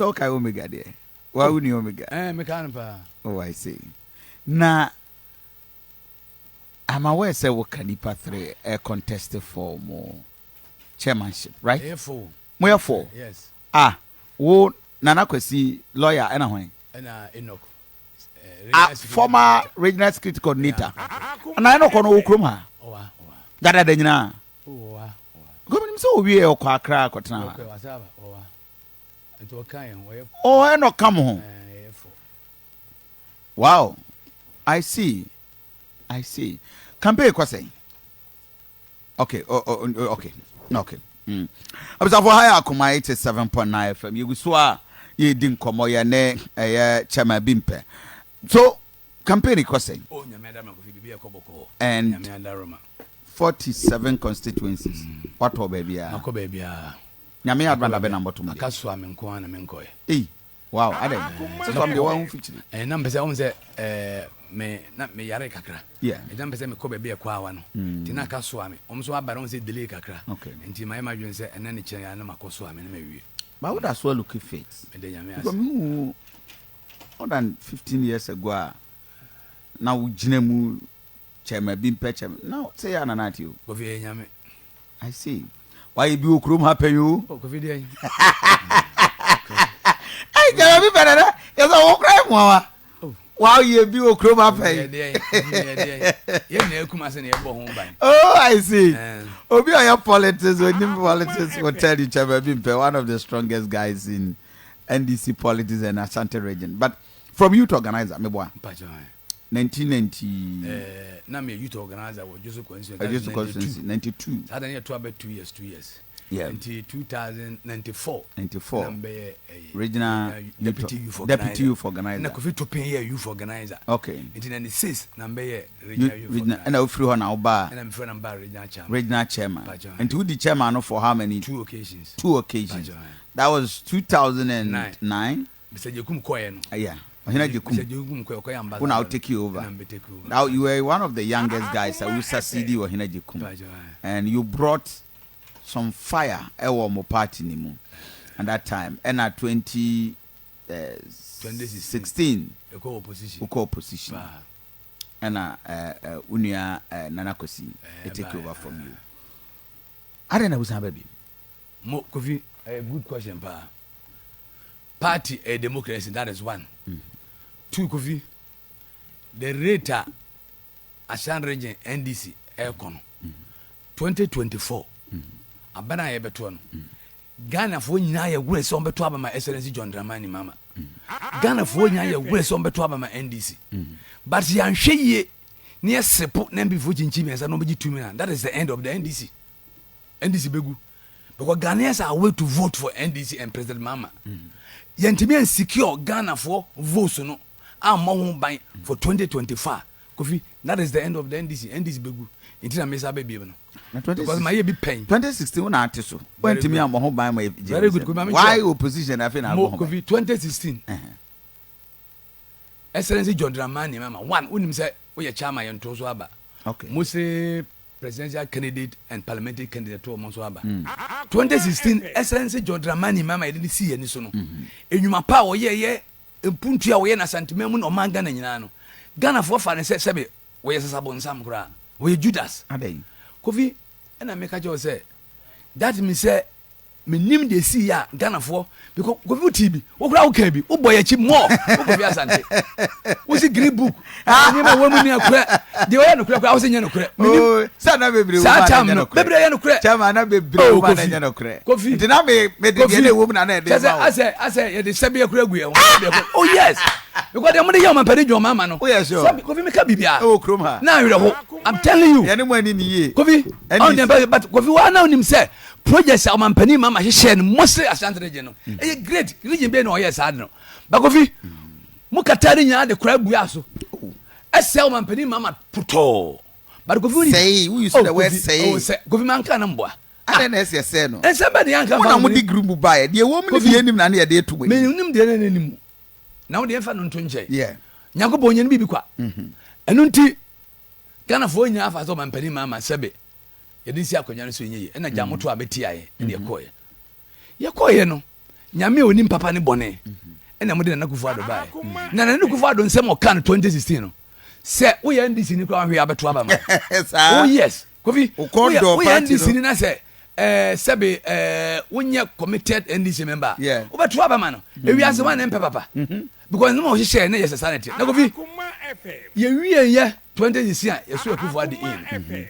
Sɛ wokae Omega deɛ, wa wo ni Omega. Ɛɛ, mekae no paa. Oh, I see. Na I'm aware sɛ woka nipa three ɛ contest for mo chairmanship, right? Ɛyɛ four. Moyɛ four? Yes. Ah, wo Nana Kwasi lawyer ɛna hwan? Ɛna Enoch. Ah, former regional security coordinator. Na Enoch no wɔ kurom ha? Dada nyinaa. Gɔmɛnim sɛ owie ɔkɔ Accra akɔtena ha. Oh, Enoch ka mo ho. Wow, I see, I see. Campaign kɔ sɛn? Okay, oh, oh, oh, okay, okay. Abusafo ha yɛ Akoma 87.9 FM. Yɛgu so a yɛredi nkɔmmɔ yɛ ne ɛyɛ chairman bi mpɛ. So campaign kɔ sɛn? Oh, Nyame adama Kofi bibi ɛkɔ bɔkɔɔ. And Nyame adaroma. 47 constituencies. Watɔ baabi a. Makɔ baabi a. Nyame adoma da bɛ na mbɔto mu. Aka so a me nko ara na me nkɔɛ. Ei. Wow, adɛn? Sɛ so am deɛ wahu fikyiri. Eh, na mpɛ sɛ wohu sɛ eh, me na meyare kakra. Yeah. Nti na mpɛ sɛ mekɔ baabi a ɛkɔ awa no. Nti na aka soa me. Wɔn nso aba na wɔn sɛ delay kakra. Okay. Nti mayɛ m'adwene sɛ ɛnɛ ne kyerɛ ya na makɔ soa me na mawie. But woda so look fit. Meda Nyame ase. Because mehu more than 15 years ago a na wogyina mu kyɛma bi mpɛ kyɛma. Na sɛ yɛ anana ate o. Kofi ɛyɛ Nyame. I see. Wayɛ bi wɔ kurom ha pɛn o. Oh, Kofi deɛ. Ɛyi kyɛma bi pɛ nana. Yɛ sɛ wo kura mu wa. Wayɛ bi wɔ kurom ha pɛn. Yɛn na ekum ase na yɛbɔ ho ban. Oh, I see. Obi a ɔyɛ politics, onim politics will tell you kyɛma bi mpɛ one of the strongest guys in NDC politics and Ashanti region. But from youth organizer, meboa. Mpakyɛ. 1990. Na me youth organizer wɔ Joso constituency. Joso constituency 92. Saa dan yɛ to abɛ 2 years 2 years. Yeah. Nti 2094. 94. Na mbɛyɛ regional deputy youth organizer. Deputy youth organizer. Na Kofi Topin yɛ youth organizer. Okay. Nti 96 na mbɛyɛ regional youth regional. organizer. Ɛna ofiri hɔ na ɔba. Ɛna mfiri na mba regional chairman. Regional chairman. Mpakyɛ. Nti wodi chairman no for how many? Two occasions. Two occasions. Mpakyɛ. That was 2009. Mr. Jekum kɔɛ no. Yeah. Ɔhene Jekum. Mr. Jekum kɔɛ ɔkɔyɛ ambassador. Who now take you over? Ɛna mbɛ take over. Now you were one of the youngest guys who succeeded Ɔhene Jekum. Mpakyɛ. And you brought some fire ɛwɔ mo party ni mu at that time. Ɛna 2016 Ɛkɔ opposition. wokɔ opposition. Paa. Ɛna wo nua Nana Kwasi take bye. over from you. Adɛn na wosan ba bi? Mo Kofi, a good question paa. Party a democracy, that is one. Two, Kofi, the rate a Ashanti Region NDC ɛkɔ no 2024 abana a yɛbɛtoɔ no, Ghanafoɔ nyinaa yɛ werɛ sɛ wɔbɛto aba ma Excellency John Dramani Mahama. Ghanafoɔ nyinaa yɛ werɛ sɛ wɔbɛto aba ma NDC, but yɛanhwɛ yie ne yɛsepo na NPP foɔ kyinkyin mmiɛnsa na wɔbɛgye tumi na that is the end of the NDC. NDC bɛgu because Ghanaians are way to vote for NDC and President Mahama. Yɛntumi ansecure Ghanafoɔ votes no ammɔ ho ban for 2024, Kofi, that is the end of the NDC. NDC bɛgu nti na mesa bɛbiem no Na because mayɛ bi pɛn. 2016 wo na ate so. Very Wantumi good. ammɔ ho ban ma Very good. Kofi, Mame Why kyerɛ. opposition afei na Mo abɔ ho ban? Kofi, 2016, Excellency John Dramani Mahama one, wonim sɛ woyɛ chairman, yɛnto so aba. Mose presidential candidate and parliamentary candidate to ɔmo nso aba. 2016, Excellency John Dramani Mahama, yɛde ne si yɛn ni so no, enyuma pa a wɔyɛɛyɛ, mpuntu a wɔyɛ na Asanteman mu na ɔman Ghana nyinaa no, Ghanafoɔ fa ne sɛ sɛbe wɔyɛ sasabonsam koraa, wɔyɛ Judas. Adɛn? Kofi, ɛna meka kyerɛ wo sɛ that means sɛ menim deɛ ɛsii yɛ a Ghanafoɔ, because Kofi, wotii bi, wokora woka bi, wobɔ yɛ akyi mmɔ wo. Kofi Asante, wosi green book nneɛma wɔ mu ni akorɛ deɛ ɔyɛ nokorɛ koraa, wo sɛ nyɛ nokorɛ. Menim. Oh, sɛ na bebree wɔ saa mu a na time ɛnyɛ no nokorɛ. Bebree yɛ nokorɛ. Chairman, na bebree Oh, wɔ mu a na Kofi. ɛnyɛ nokorɛ. Kofi. Nti na me me de deɛ na ɛwɔ mu na na ɛde kyɛ sɛ ma wo. asɛ yɛde sɛbeɛ kora gu yɛn ho, sɛbeɛ kora. Oh yes, because deɛ mode yɛ ɔmampanin dwɔn mama no. Woyɛ sure? Sɛbe, Kofi, meka biribiara. Ɛwɔ kurom ha. Na awerɛho, I'm telling you. Yɛne mo ani ni yie. Kofi, NDC. ɔn deɛ but Kofi, wa na onim sɛ projects a ɔmampanin mama hyehyɛ no mostly Ashanti Region no ɛyɛ great region bɛyɛ na ɔyɛ saa de no ba. Kofi, mo kata ne nyinaa de kora abua so ɛsɛ ɔmampanin mama potɔɔ, but Kofi woni Sɛe, wo use the word Kofi, sɛe. oh, sɛ Kofi manka na mboa. Adɛn na ɛsɛ sɛ no? Nsɛm bɛ de yanka. Mo na mo de green book baeɛ. Deɛ ɛwɔ mu ne deɛ anim na ne yɛde eto mo anim. Menim deɛ na n'anim na wode yɛmfa no nto nkyɛn. Nyankopɔn nyɛ no biribi kwa. Ɛno nti Ghanafoɔ nyinaa fa sɛ ɔmampanin maama sɛbe yɛde si akonnwa no so ɛnyɛ yie, ɛna gya moto a bɛtiaeɛ ɛne yɛkɔɔyɛ no. Nyame a onim papa ne bɔne ɛna mode Nana Akufo Addo baeɛ. Na Nana Akufo Addo nsɛm ɔka no 2016 no, sɛ woyɛ NDC ni koraa wohwɛ abɛto aba ma. Oh yes, Kofi, woyɛ woyɛ NDC ni na sɛ ɛɛ sɛbe ɛɛ wonyɛ committed NDC member a, wobɛto aba ma no. Ewiase wɔn ne mpɛ papa. Because ne ma ɔhyehyɛ ne yɛ sɛ sanity. Na Kofi, yɛwie yɛ 2016 a yɛso Akufo Addo in.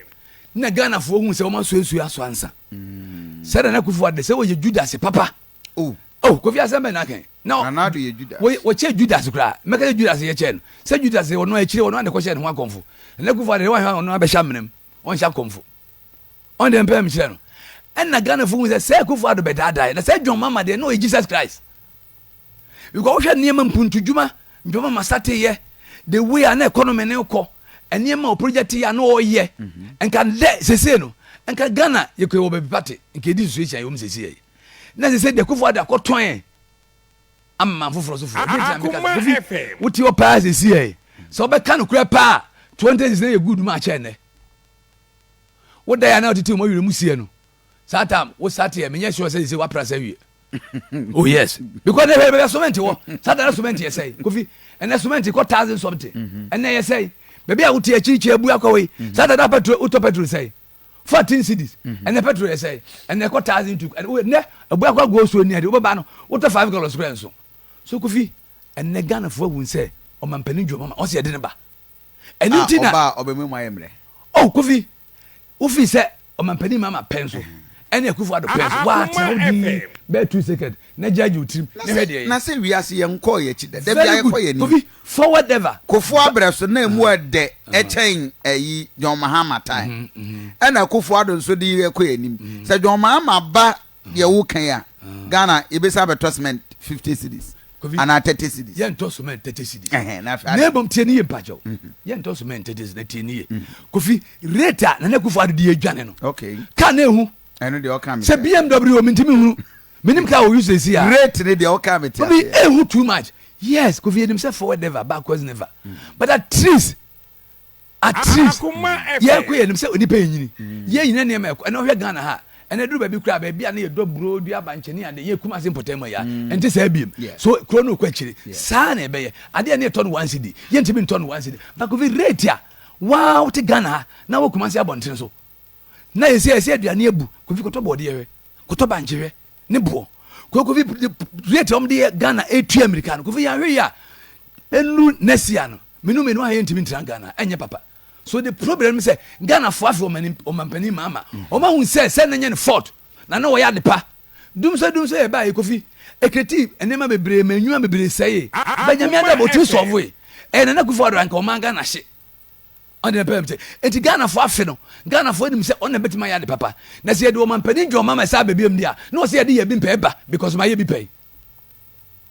Na Ghanafoɔ hu sɛ wɔn asuasua aso ansa. Sɛ Nana Akufo Addo sɛ wɔyɛ Judas papa. Oh. Oh, Kofi asɛm bɛn na aka yi? Na Nana Addo yɛ Judas. Wɔkyɛ Judas koraa. Mɛka sɛ Judas yɛ kyɛɛ no. Sɛ Judas ɔno akyire ɔno ade kɔhyɛ ne ho akɔmfo. Nana Akufo Addo wɔn ɔno abɛhyɛ amena mu. Ɔnhyɛ akɔmfo. Ɔn deɛ mpɛ mekyerɛ no. Ɛna Ghana fo hu sɛ sɛ Akufo Addo bɛdaadae na sɛ John Mahama deɛ na ɔyɛ Jesus Christ. Because wohwɛ nneɛma mpuntudwuma John Mahama sate yɛ the way a na economy ne kɔ nneɛma o project yɛ a na ɔyɛ mhm. nka dɛ sese no nka Ghana yɛkɔ wɔ baabi pate nka ɛdi situation yɛwɔ mu sese yɛ na sese deɛ Akufo Addo akɔtɔn yɛn ama foforɔ so foɔ deɛ ntina meka sɛ Kofi wote hɔ paa sese yɛ sɛ wobɛka no korɛ paa 20 na yɛ good ma akyɛ nnɛ woda yɛ na wotete wɔn awerɛ mu sie no saa tam wo start yɛ menyɛ sure sɛ sɛ wapra sɛ wie oh yes because ne hwɛ bɛbɛ cement wɔ saa da na cement yɛ sɛe kofi ɛnɛ cement kɔ thousand something mhm. ɛnɛ yɛ sɛe baabi a wote akyirikyiri abu akɔ wei mhm. saa da na petrol wotɔ petrol sɛe 14 cedis mhm. ɛnɛ petrol yɛ sɛe ɛnɛ kɔ thousand two ɛnɛ abu akɔ agoɔ suo ni ade wobɛba no wotɔ five gallons kora nso so kofi ɛnɛ Ghanafoɔ ahu sɛ ɔmampanin dwuma ma ɔsɛ yɛde ne ba ɛno nti na ɔba ɔbɛmu mu ayɛ mmerɛ oh kofi Wofii sɛ ɔmanpanin Mahama pɛn so ɛne Akufo Addo pɛn so woatena hɔ dinn bɛyɛ 2 seconds na gyaagye wo tirim na hwɛ deɛ ɛyɛ. Na sɛ wiase yɛn nkɔɔ yɛn akyi da, da biara Very yɛkɔ good yɛn anim. Kofi, forward ever. Kufuor abrɛ so na emu ɛdɛ ɛkyɛn ɛyi John Mahama time. Ɛna Akufo Addo nso de yɛkɔ yɛn anim. Sɛ John Mahama ba deɛ woka yi a, Ghana yɛbɛsan abɛtɔ cement 50 cedis Kofi, anaa 30 cedis. Yɛntɔ cement 30 cedis. Ɛhɛn, na afei Na ade. mmom tie ne yie mpakyɛw. Yɛntɔ cement 30 cedis na tie ne yie. Kofi, rate a Nana Akufo Addo de adwane no, Okay. car na ehu. Ɛno deɛ ɔka me Sɛ te BMW o, mentumi nhunu. Menim car a ɔuse seesei a. Rate ne deɛ ɔka me te Kofi, aseɛ. ehu too much. Yes, Kofi, yɛnim sɛ forward never, backwards never. But at least At least yɛkɔ yɛnim sɛ onipa yɛ nyini yɛ nyina nneɛma ɛkɔ ɛna ɔhwɛ Ghana ha ɛna duru baabi koraa baabi a na yɛdɔ buro dua abankyɛ ne ade yɛ Kumasi mpɔtam mu ya ɛnte saa biem so kuro no kɔ akyiri saa na ɛbɛyɛ adeɛ ne yɛtɔ no one cedi yɛntumi ntɔ no one cedi but kofi rate a waa wote Ghana ha na wɔ Kumasi abɔnten so na yɛsɛ yɛsɛ aduane abu kofi kɔtɔ bɔɔdeɛ hwɛ kɔtɔ bankye hwɛ ne boɔ kofi rate a wɔde yɛ Ghana ɛtua mmirika no kofi yɛahwɛ yi a ɛnu next year no Menu menu a yɛntumi ntena Ghana ɛnyɛ papa so the problem sɛ Ghana fo afe ɔmampanin maama ɔma hu sɛ sɛ na nyɛ ne fault na na wɔyɛ ade pa dum sɛ dum sɛ yɛbaa yɛkɔfi ɛkreti nneɛma bebree ma nnwuma bebree sɛe ba nyame ada bɔ ɔtumi sɔvo yi ɛyɛ Nana Akufo Addo anka ɔman Ghana hye ɔde na pɛm sɛ enti Ghana fo afe no Ghana fo anim sɛ ɔna bɛtumi ayɛ ade papa na sɛ yɛde ɔmampanin John Mahama sɛ abɛbiam di a na ɔsɛ yɛde yɛ bi mpɛ ɛba because ma yɛ bi pɛn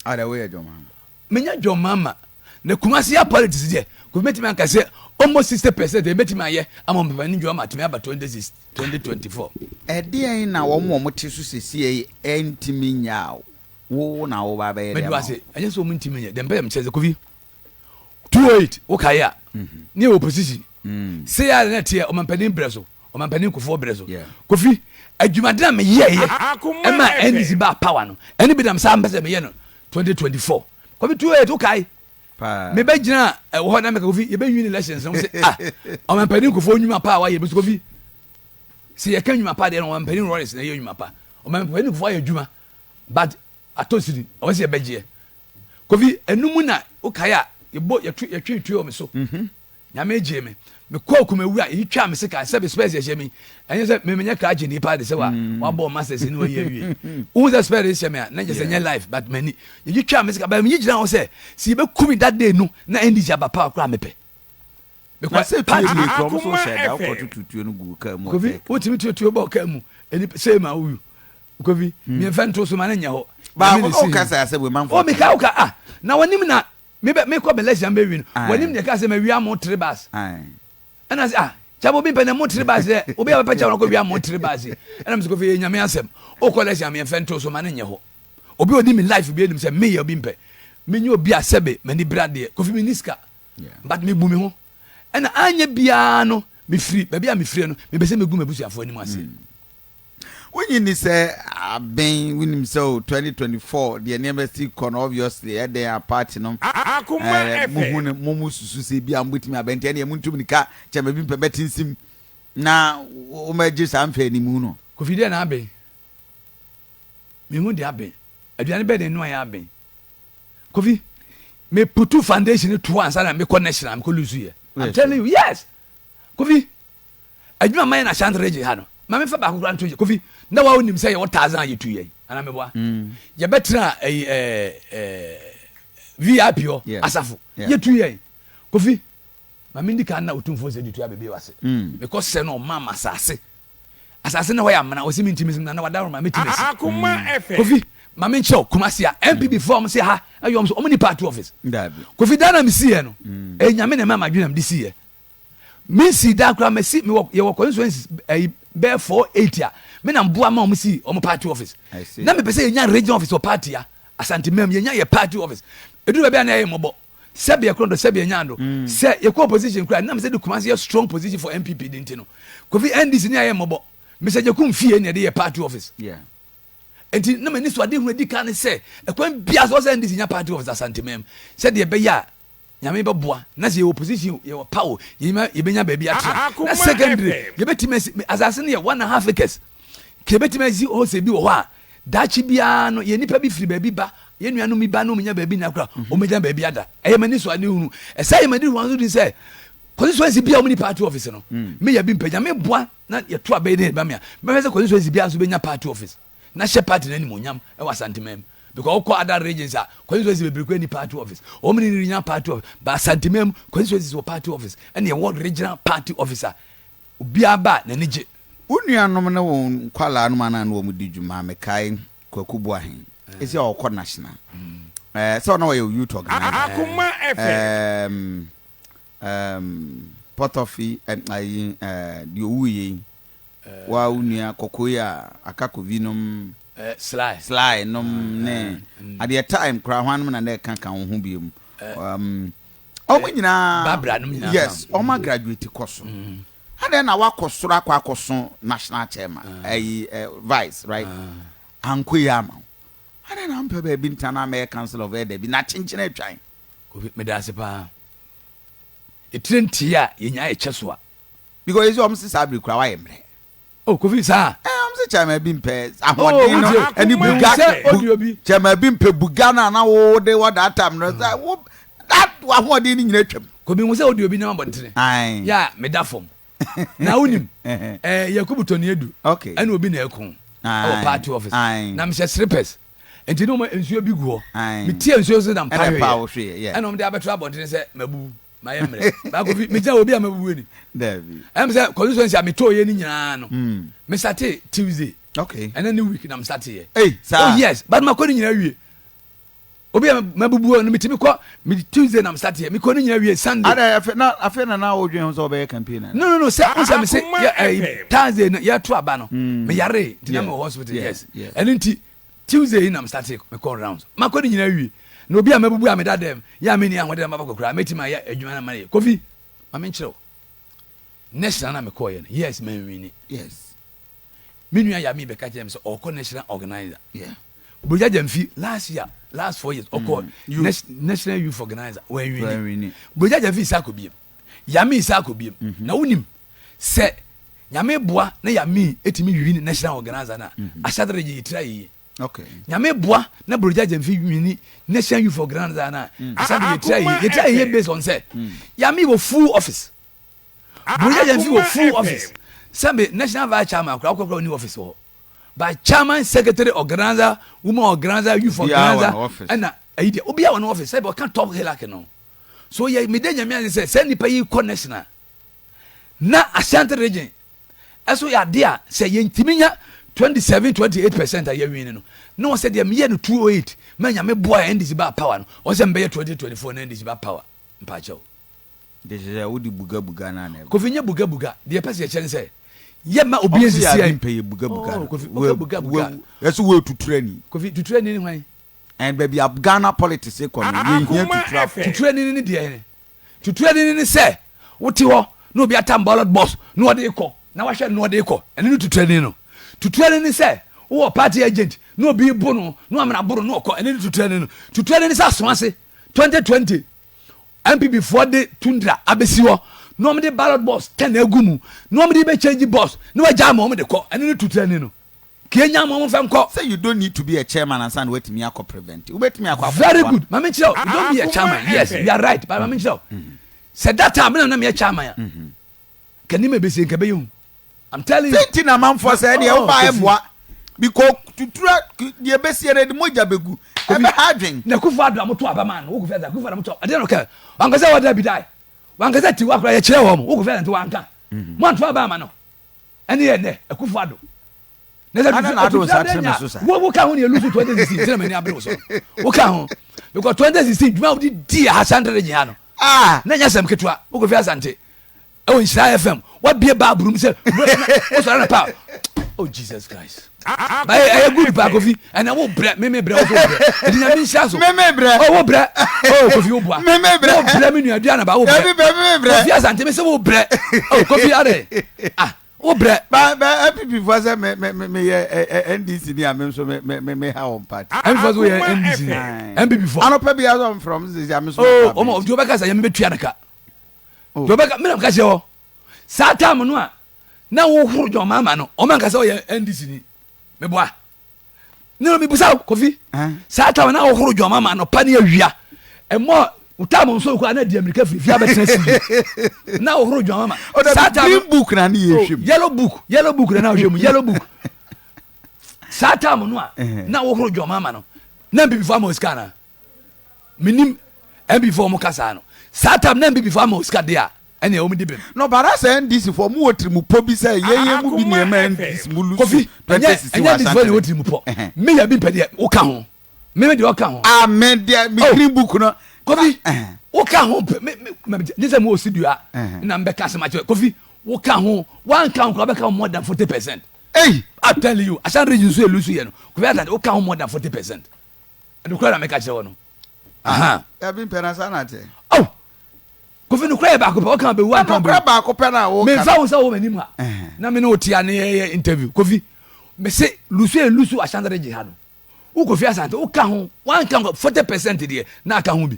Ada woyɛ John Mahama Menya John Mahama na Kumasi ya politics deɛ Kofi mɛtumi anka sɛ almost 60% ɛbɛtumi ayɛ ama ɔmampanin John Mahama atumi aba 2024. Ɛdeɛn na wɔn a wɔte so sesie yi ntumi nyɛ a wo na woba abɛyɛ de ama wɔn? Mɛdu ɛnyɛ sɛ wɔn ntumi nyɛ deɛ mpɛ yɛ mekyerɛ sɛ Kofi 208 wokaeɛ a ne yɛ opposition sɛ yɛ a na ɛteɛ ɔmampanin berɛ so ɔmampanin Kufuor berɛ so Kofi adwumaden a meyɛɛyɛ ɛma NDC baa power no ɛne bi nam saa mpɛ sɛ meyɛ no 2024 Kofi 208 wokae mebɛgyina ɛwɔ hɔ na meka Kofi yɛbɛnwin elections no sɛ ah ɔmampanin Kufuor nnwuma pa a wayɛ bi so Kofi sɛ yɛka nnwuma pa deɛ no ɔmampanin Rawlings na ɛyɛ nnwuma pa ɔmampanin Kufuor ayɛ adwuma but atɔ sini ɔwɔ sɛ yɛbɛgyeɛ Kofi ɛno mu na wokae a yɛbɔ yɛtwe yɛtwe tuo wɔ me so mhm. Nyame gyee me. Mekɔɔ Kumawu a, eyi twaa me sekan sɛ me spɛs yɛ hyɛ me yi. Ɛnyɛ sɛ me menyɛ krakye ni paa de sɛ wa wabɔ masters ni wayi awie. Wohu sɛ spɛs hyɛ me a, na kyerɛ sɛ nyɛ life but m'ani. Eyi twaa me sekan but meyi gyina hɔ sɛ sɛ yɛbɛku me that day no na NDC aba power koraa mepɛ. Na sɛ tuo nie kura ɔmo so hyɛ da wokɔ tutu tuo no gu kaa mu. Kofi wotumi tuo tuo bɔ kaa mu ɛni sɛ ma wowu. Kofi miɛnfɛ nto so ma ne nyɛ hɔ. Baako ɔkasa asɛ wei manfo. O mika woka ah na wɔnim na Me bɛ me kɔ Malaysia mbɛ wi no wɔnim deɛ kaa sɛ ma wia mo tre bus ɛna sɛ ah kyɛ obi mpɛ na mo tre bus dɛ obi a bɛpɛ kyɛ wɔn kɔ wia mo tre bus ɛna mo sɛ kofi yɛ nyame asɛm okɔ Malaysia me yɛn to so ma ne nyɛ hɔ obi odi me life bi anim sɛ me yɛ obi mpɛ me nye obi a sɛbe m'ani bra deɛ kofi me ni sika but me bu me ho ɛna anyɛ biara no me firi baabi a me firi no me bɛ sɛ me gu m'abusuafoɔ anim ase. Mm. Wonyi ni sɛ aben, wonim sɛ o 2024 deɛ nneɛma si kɔ no, obviously ɛdɛn a party no muhu no, mo mo susu sɛ bi a mobɛtumi abɛn, nti ɛneɛ montum nika kyɛma bi mpɛ bɛte nsim na womɛgye saa mfɛanimu no. Kofi deɛ na aben? Mehu deɛ aben. Aduane bɛn na ɛnoa yɛ aben? Kofi, me putu foundation to ansa na mekɔ national, mekɔ lose yɛ. I'm telling you, yes. Kofi, adwuma mayɛ na Ashanti region ha no, ma mefa baako kora nto yɛ. Kofi, na wa wonim sɛ yɛwɔ thousand a yɛtu yɛn, anaa meboa? Yɛbɛtena ɛyi ɛɛ VIP hɔ, asafo, yɛtu yɛn. Kofi, ma mendi kan na Otumfoɔ sɛ de tu abɛbie wase. Mekɔ sɛ no ɔma ma asase. Asase na hɔ yɛ amena, ɔsi mi ntumi na na wada roma metumi asi. Kofi, ma me nkyerɛw Kumasi a NPP fo a wɔn se ha ɛyɛ wɔn so wɔn ni party office. Kofi dan na mi si yɛ no, ɛyɛ nyame na ɛma ma adwene na mi de si yɛ. Mi nsi dan koraa mɛ si mi wɔ yɛ wɔ constituencies ɛyi bɛyɛ 48 a mi na mboa ma wɔn si wɔn party office. Na mi pɛ sɛ yɛ nya region office wɔ party a Asante mɛm yɛ nya yɛ party office. Eduru baabi a na ɛyɛ mɔbɔ. Sɛbi ɛkorɔ do sɛbi ɛnya do. Sɛ yɛkɔ opposition koraa nam sɛ de Kumasi yɛ strong position for NPP de nti no. Kofi NDC ne ayɛ mmɔbɔ. Mr. Jakum fie na yɛde yɛ party office. Nti na m'ani so ade hunu adi kan ne sɛ ɛkwan biara so sɛ NDC nya party office Asanteman mu sɛdeɛ ɛbɛyɛ a Nyame bɛboa na sɛ yɛwɔ position yɛwɔ power yɛbɛnya baabi atena. Na secondary yɛbɛtumi asi asase no yɛ 1.5 acres. Ka yɛbɛtumi asi hɔ sɛ bi wɔ hɔ a daakye biara no yɛn nipa bi firi baabi ba, yɛn nuanom bi ba na wɔnya baabi na kora wɔbɛnya baabi ada. Ɛyɛ m'ani so ade hunu. Ɛsɛ yɛ m'ani hunu nso di sɛ constituency bi a wɔn ni party office no meyɛ bi mpagya meboa na yɛto abɛyɛ ne ɛba me a mɛhwɛ sɛ constituency bi a nso bɛnya party office na hyɛ party no animuonyam ɛwɔ Asanteman mu, because wokɔ other regions a constituency bebree kɔ ni party office, wɔn ni regional party office, but Asanteman mu constituencies wɔ party office, ɛna ɛwɔ regional party office a obiara ba n'ani gye. Wo nuanom ne wo nkwalaa nom anaa ne wɔn di dwuma? Mekae Kwaku Boahen ɛsi a ɔkɔ national sɛ ɔna ɔyɛ youth organizer, Pɔtɔfi ayi deɛ ɔwu yei wa wo nua kɔkɔɔ yi a aka kovi nom, Sly Sly nom ne adeɛ time koraa ho anom na na ɛka ka wo ho bio mu, ɔmo nyinaa. Babra nom nyinaa. Yes, ɔmo agraduate kɔ so adɛn na wakɔ soro akɔ akɔso national chairman ɛyi vice, right? Ankɔ yi ama wo adɛn na mpɛ baabi nta na amɛyɛ council of elder bi na kyenkyene atwan? Kofi, meda ase paa. Ɛtire ntie a yɛnya yɛkyɛ so a because yɛsɛ ɔmo sɛ saa abiri kura wayɛ mmerɛ. Oh, Kofi, saa. Ɔmo sɛ chairman bi mpɛ ahoɔden no ɛne buga sɛ audio bi. Chairman bi mpɛ buga no a na wo de wɔ that time no sɛ wo that ahoɔden no nyina atwam. Kofi, hu sɛ audio bi nam abɔntene yɛ a meda fam na wonim Yakubu Tony Edu ɛne obi na ɛko ɛwɔ party office na mehyɛ slippers nti ne ɔma nsuo bi gu hɔ, metie nsuo so na mpa hweyɛ ɛna ɔmde abɛto abɔntene sɛ mabubu mayɛ mmerɛ baako fi megyina obi a mabubu ani ɛm sɛ constituency a metɔɔ yɛ no nyinaa no mesate Tuesday ɛnɛ ne week na mesate yɛ. Oh yes, but makɔ ne nyinaa wie. Obi a mabubu no metumi kɔ me Tuesday na mesate yɛ, mekɔ ne nyinaa wie Sunday. Afei na wodwen ho sɛ wobɛyɛ campaign? No, no, no, sɛ wo sɛ mese Thursday no yɛto aba no meyare nti na mewɔ hospital, yes, ɛno nti Tuesday yi na mesate mekɔ rounds, makɔ ne nyinaa wie na obi a mabubu a meda dɛm yɛ a menni ahoɔden na maba kɔkora mɛtumi ayɛ adwuma no ma yɛ. Kofi, ma menkyerɛ wo, national na mekɔɔyɛ no, yes, manwini. Me nua Yami bɛka kyerɛ me sɛ ɔkɔ national organizer. Bogya Gyamfi last year, last 4 years ɔkɔ national youth organizer, wanwini. Bogya Gyamfi sa akɔ biem, Yami sa akɔ biem. Na wonim sɛ Nyame boa na Yami etumi win national organizer na ahyɛdere yɛ yɛtira yɛyie. Nyame boa na Bogya Gyamfi wini national youth organizer na ahyɛdere yɛtira yɛyie, yɛtira yɛyie based on sɛ Yami wɔ full office, Bogya Gyamfi wɔ full office. Sɛbi national vice chairman koraa wokɔkora ɔni office wɔ hɔ, but chairman, secretary, organizer, woman organizer, youth organizer ɛna ɛyi deɛ obiara wɔ ne office, sɛbi ɔka top hierarchy no so yɛ mede Nyame ase sɛ sɛ nipa yi kɔ national na Ashanti region ɛso yɛ ade a sɛ yɛntumi nya 27 28% a yɛwin no na wɔsɛ deɛ meyɛ no 208 ma Nyame boa NDC ba power no, wɔsɛ mbɛyɛ 2024 na NDC ba power mpakyɛw. De sɛ wode bugabuga no ana? Kofi, nyɛ bugabuga deɛ ɛpɛ sɛ yɛkyɛ ne sɛ yɛma obi nsisi yɛ mpɛ yɛ bugabuga no. Kofi, woka bugabuga. Yɛsɛ wo tuturani. Kofi, tuturani ne hwan? And baabi a Ghana politics kɔ no, yɛhia tuturafo. Tuturani ne deɛ ne tuturani ne sɛ wote hɔ na obi atam ballot box na ɔde kɔ na wahwɛ na ɔde kɔ, ɛno ne tuturani no. Tuturani ne sɛ wowɔ party agent na obi bo no na wamena boro na ɔkɔ, ɛno ne tuturani no. Tuturani ne sɛ aso ase 2020 NPP foɔ de tundra abɛsi hɔ na wɔn de ballot box 10 agu mu na wɔn de bɛ change box na wɔagya ama wɔn de kɔ, ɛno ne tuturani no. Kee nya ma wɔn fɛ nkɔ. Sɛ you don't need to be a chairman ansa na watumi akɔ prevent, wobɛtumi akɔ akɔ Very good, maame nkyerɛ o, you don't be a chairman, yes, you are right, but maame nkyerɛ o, sɛ that time na na meyɛ chairman a, nka nneɛma ebesie nka ɛbɛyɛ hu. I'm telling you. Sɛ nti na amanfoɔ sɛ ɛdeɛ wobaa ɛmmoa because tutura deɛ ɛbɛsie no ɛde mogya bɛgu, ɛbɛha adwen. Na Akufo Addo a moto aba maa no, wo Kofi Addo, Akufo Addo moto ɛdeɛ na ɔka, wankasa wɔda bi dae, wankasa tiwa koraa yɛkyerɛ wɔn, wo Kofi Addo nti wanka, moanto aba ama no. Ɛne yɛ nɛ Akufo Addo. Na sɛ Ana na ado nsa kyerɛ me so sa. Wo wo ka ho ne elusu 2016 sɛ na m'ani abere wo so. Wo ka ho. Because 2016 dwuma wodi di ha Asante region ha no. Ah. Na nya sɛm ketewa. Wo Kofi Asante. Ɛwɔ Nhyira FM. Wabie baaburu mu sɛ wo sɔrɔ na pa. Oh Jesus Christ. Ba ɛyɛ good pa Kofi. Ɛna wo brɛ me me brɛ wo so brɛ. Ɛdi nyame nhyira so. Me me brɛ. Oh wo brɛ. Oh Kofi wo boa. Me me brɛ. Wo brɛ me nua dua na ba wo brɛ. Dabi brɛ me me brɛ. Kofi Asante me se wo brɛ. Oh Kofi ade. Ah wo brɛ. Ba ba NPP fo sɛ me me me yɛ NDC ni a me nso me me me ha wɔn party. NPP fo sɛ wo yɛ NDC ni. NPP fo. Anɔpɛ bi asɔ mfrɛ wɔn sɛ me so. Oh wɔn deɛ ɔbɛka sɛ yɛ me bɛ tua ne ka. Deɛ ɔbɛka me na ka kyerɛ wɔ. Saa time no a na wo horo John Mahama no wɔn ankasa ɔyɛ NDC ni. Meboa. Ne no mebusa wo Kofi. Saa time na wohoro John Mahama anɔpa ne awia. Ɛmɔ wo time nso kɔ na di amirika firi fie abɛtena si. Na wohoro John Mahama. Saa time green book na ne yɛ hwɛ mu. Yellow book, yellow book na na wohwɛ mu, yellow book. Saa time no a na wohoro John Mahama no. Na mbibifo ama osika na. Menim MPP foɔ ɔmo kasa no. Saa time na MPP foɔ ama osika de a ɛnna wɔn di bem. No but asɛ NDC foɔ mo wɔ tirimupɔ bi sɛ yɛn yɛn mu bi nneɛma NDC mo lusu Kofi ɛnyɛ ɛnyɛ NDC foɔ na ɛwɔ tirimupɔ. Me yɛ bi mpɛ deɛ woka ho. Me me deɛ ɔka ho. Ah me deɛ me green book no. Kofi woka ho pɛ me me me sɛ mo wɔ studio a na mbɛka asɛm akyerɛ Kofi woka ho wanka ho koraa bɛka ho more than 40%. Ei! I tell you Ashanti region nso elusu yɛ no Kofi Asante woka ho more than 40%. Nokorɛ na meka kyerɛ wɔ no. Aha. Dabi mpɛ na saa na teɛ. Oh! Kofi nokorɛ yɛ baako pɛ, ɔka bɛwu anka bɛwu. Nokorɛ baako pɛ na woka. Memfa wo sɛ wɔ m'anim ha. Na me ne wo tia ne yɛyɛ interview. Kofi, mese lusu yɛ lusu Ashanti region ha no. Wo Kofi Asante, woka ho, wanka ho 40% deɛ na aka ho bi.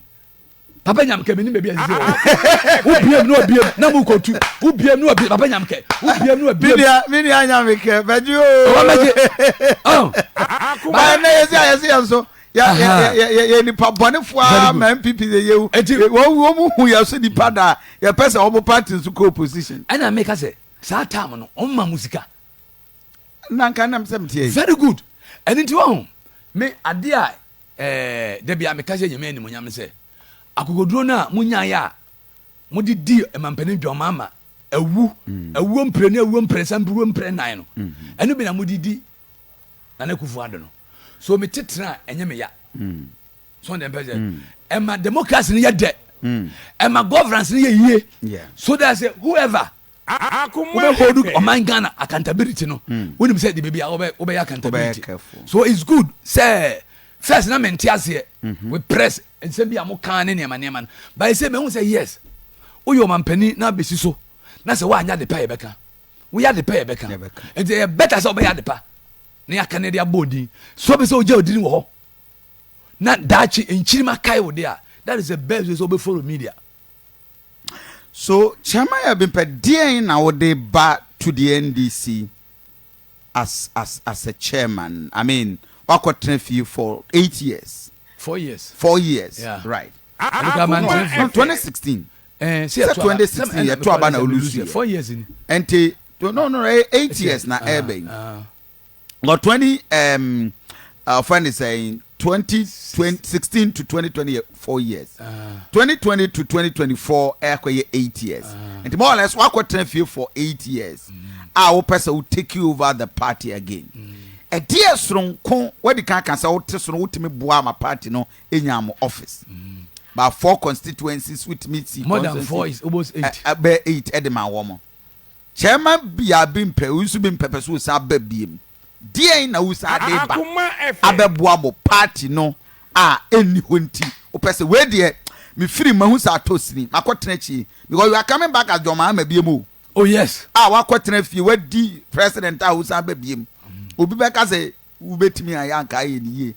Papa Nyamkɛ, menim baabi a sisi wɔ. Wo biem na wabiem na mu kɔtu. Wo biem na wabiem, Papa Nyamkɛ, wo biem na wabiem. Me nua Nyamkɛ, bɛgye o. Ɔwɔ mɛgye. Oh. Ba ɛnɛ yɛsi a yɛsi yɛn so. Yɛ yɛ yɛ nipa bɔnefoɔ a ma NPP yɛ yɛwu. Wɔn wɔn mu hu yɛ so nipa da yɛpɛ sɛ wɔn party nso kɔ opposition. Ɛna meka sɛ saa time no wɔn ma mu sika. Nanka nam sɛ meteɛ yi. Very good. Ɛno nti wɔn me adeɛ a Ɛɛ, da bi a meka hyɛ Nyame animuonyam ne sɛ, akokoduro no a monyaeɛ a mode dii mampanin dwamama awu, mm. awuo mprenu, awuo mprɛnsa, awuo mprɛnan no, mm-hmm. ɛno bi na mode di Nana Akufo-Addo no. So mete tena a ɛnyɛ me ya. Mm. So ɔde mpɛ sɛ mm. ɛma democracy no yɛ dɛ, ɛma governance no yɛ yie, so that sɛ whoever wobɛ hold ɔman Ghana accountability no hmm. wonim sɛ de baabi a wobɛyɛ accountability so it's good sɛ first na mente aseɛ mhm. we press nsɛm bi a mo kan ne nneɛma nneɛma no but sɛ mehu sɛ yes woyɛ ɔmampanin na abɛsi so na sɛ woanyɛ ade pa yɛbɛka woyɛ ade pa yɛbɛka nti ɛyɛ better sɛ wobɛyɛ ade pa na yɛaka ne de abɔ odin so bɛ sɛ wogya odin wɔ hɔ na daakye nkyirima kae wo de a that is the best way sɛ wobɛfollow media. So Chairman Abimpɛ deɛn na wode ba to the NDC as as as a chairman? I mean wakɔtena fie for 8 years. 4 years. 4 years. Yeah. Right. Ɛno No, no, 2016. Sɛ sɛ 2016 yɛto aba na olusu yɛ. 4 years ni. Nti no, 8 years na ɛɛbɛ yi. But 20 friend is saying 2016 to 2020 4 years. 2020 to 2024 ɛkɔ yɛ 8 years. Nti more or less wakɔ tena fie for 8 years. A wopɛ sɛ wo take over the party again. Ɛdeɛ soronko wadi kan ka sɛ wote so no wotumi boa ama party no enya mo office. About four constituencies wotumi si More than four is almost eight. Bɛyɛ eight ɛde ma wɔn. Chairman bia bi mpɛ wo nso bi mpɛ pɛ so wosan ba biem. Deɛn na wosan de ba abɛboa mo party no a ɛnni hɔ nti wopɛ sɛ wei deɛ mefiri mahu sɛ atɔ sini makɔtena akyie because you are coming back as John Mahama biem o. Oh yes. A wakɔtena fie wadi president a wosan ba biem. Obi bɛka sɛ wobɛtumi ayɛ anka ayɛ ne yie.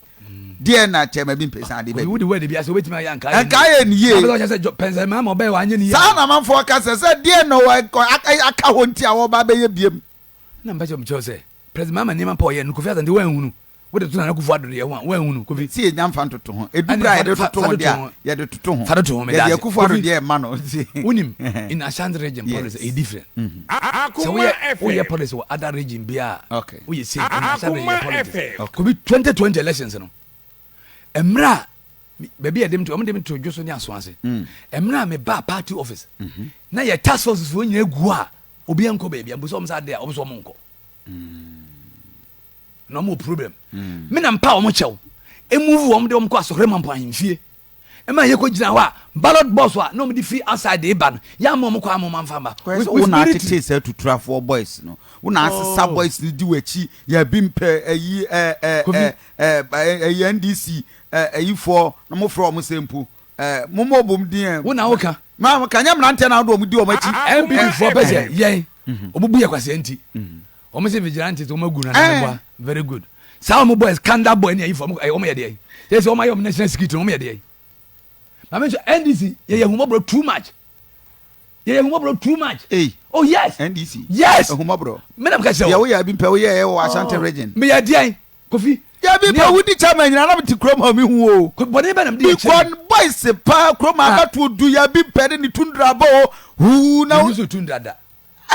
Deɛ na kyɛma bi mpɛ sɛ ade bɛ. Wode word bi ase wobɛtumi ayɛ anka ayɛ ne yie. Ne yie. Na sɛ pɛnsɛ maa ma ɔbɛyɛ wanyɛ ne yie. Saa na amanfoɔ ka sɛ sɛ deɛ na aka hɔ nti a wɔba bɛyɛ biem. Na mpɛ sɛ ɔmekyerɛ sɛ President Mahama nneɛma pa ɔyɛ no Kofi Asante wanhunu. Wode to Nana Akufo Addo deɛ ho a wanhunu Kofi. Si yɛnya mfa ntoto ho. Edu bere a yɛde toto ho deɛ a yɛde toto ho. Fa toto ho meda ase. Yɛde Akufo Addo deɛ ɛma no. Wonim in Ashanti region politics ɛyɛ different. Sɛ woyɛ woyɛ politics wɔ other region bi a woyɛ same in Ashanti region politics. Kofi 2020 elections no mmerɛ a baabi a yɛde me to wɔn de me to dwo so ne aso ase. Mmerɛ a mebaa party office na yɛ task force foɔ nyinaa gu a obi ankɔ baabi a mbu sɛ wɔn sɛ adeɛ a wɔn sɛ wɔn nkɔ. Na wɔn wɔ problem. Me na mpa wɔn kyɛw. Emove wɔn de wɔn kɔ asɔre mampo ahemfie. Ɛma yɛ kɔ gyina hɔ a ballot box a na wɔn de firi outside de ba no yɛ ama wɔn kɔ ama wɔn amfa mba. Kɔyɛ sɛ wo na atete saa tuturafoɔ boys no. Wo na asesa oh. boys no di w'akyi. Yɛ bi mpɛ ayi ɛ ɛ ɛ ɛ ɛyi NDC ɛ ayifoɔ na mo frɛ wɔn sɛ mpo. Ɛ mo mo bom din ɛ. Wo na wo ka. Maa ka nyɛ mmeranteɛ na wode wɔn di wɔn akyi. NPP foɔ pɛ sɛ yɛn wɔn bu yɛ kwasea nti. Wɔn sɛ vigilantes wɔn agu na na boa very good. Saa wɔn boys kanda boy ne ayifo wɔn wɔn yɛ deɛ. Yɛ sɛ wɔn ayɛ wɔn national security wɔn yɛ deɛ. Maame nso NDC yɛ yɛ humɔborɔ too much. Yɛ yɛ humɔborɔ too much. Hey. Oh yes. NDC. Yes. Humɔborɔ. Mena mka kyerɛ wo. Deɛ woyɛ abi mpɛ woyɛ yɛ wɔ Ashanti oh. region. Meyɛ deɛn Kofi. Yɛ bi pɛ wodi chairman nyina na mete kurom ha mehu o. Bɔne bɛ na mede yɛ kyerɛ. Because boys paa kurom ha ah. abatoɔ du yɛ bi mpɛ de ne tundra bɔ o. Huu na. Menyusu tundra da.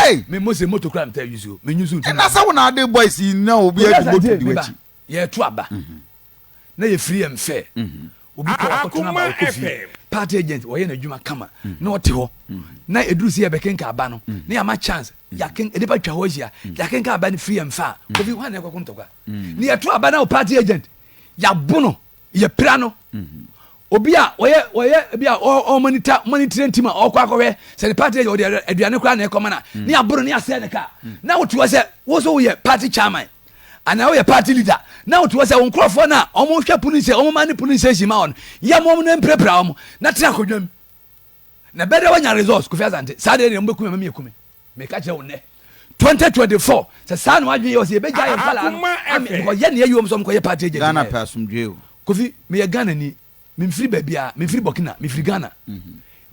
Ei! Me mo se moto kura mtaa use o, me use ntu. Ɛna sɛ wo na ade boys yi na obi adi moto di w'akyi. Yɛto aba na yɛ free and fair. Obi kɔ wakɔto n'aba ɔkɔ fie. Party agent ɔyɛ n'adwuma kama na ɔte hɔ. Na eduru sɛ yɛbɛkenka aba no na yɛama chance yɛaken nipa twa hɔ ahyia yɛakenka aba no free and fair. Kofi hwan na ɛkɔko ntɔkwa? Na yɛto aba na wo party agent yɛabo no yɛpira no. Obi a ɔyɛ ɔyɛ ebi a ɔmɔnita mɔnitire ntim a ɔkɔ akɔhwɛ sɛ ne party agent ɔde aduane koraa na ɛkɔma na ne aboro ne asɛe ne kaa na wote hɔ sɛ wo so woyɛ party chairman anaa woyɛ party leader na wote hɔ sɛ wo nkurɔfoɔ no a wɔhwɛ polling station wɔn ma ne polling station ma wɔn yɛ mo wɔn no mpirapira wɔn na tena akonnwa mu na bɛdɛ wanya results Kofi Asante saa deɛ deɛ mobɛkum ama mi akumi meka kyerɛ wo nnɛ 2024 sɛ saa na wadwene yɛ ɔsɛ yɛbɛgya yɛ nkwadaa no ame because yɛ ne yɛyi wɔn sɛ wɔnkɔyɛ party agent Ghana pɛ asomdwoe o. Kofi meyɛ Ghana ni memfiri baabiara mefiri Burkina mefiri Ghana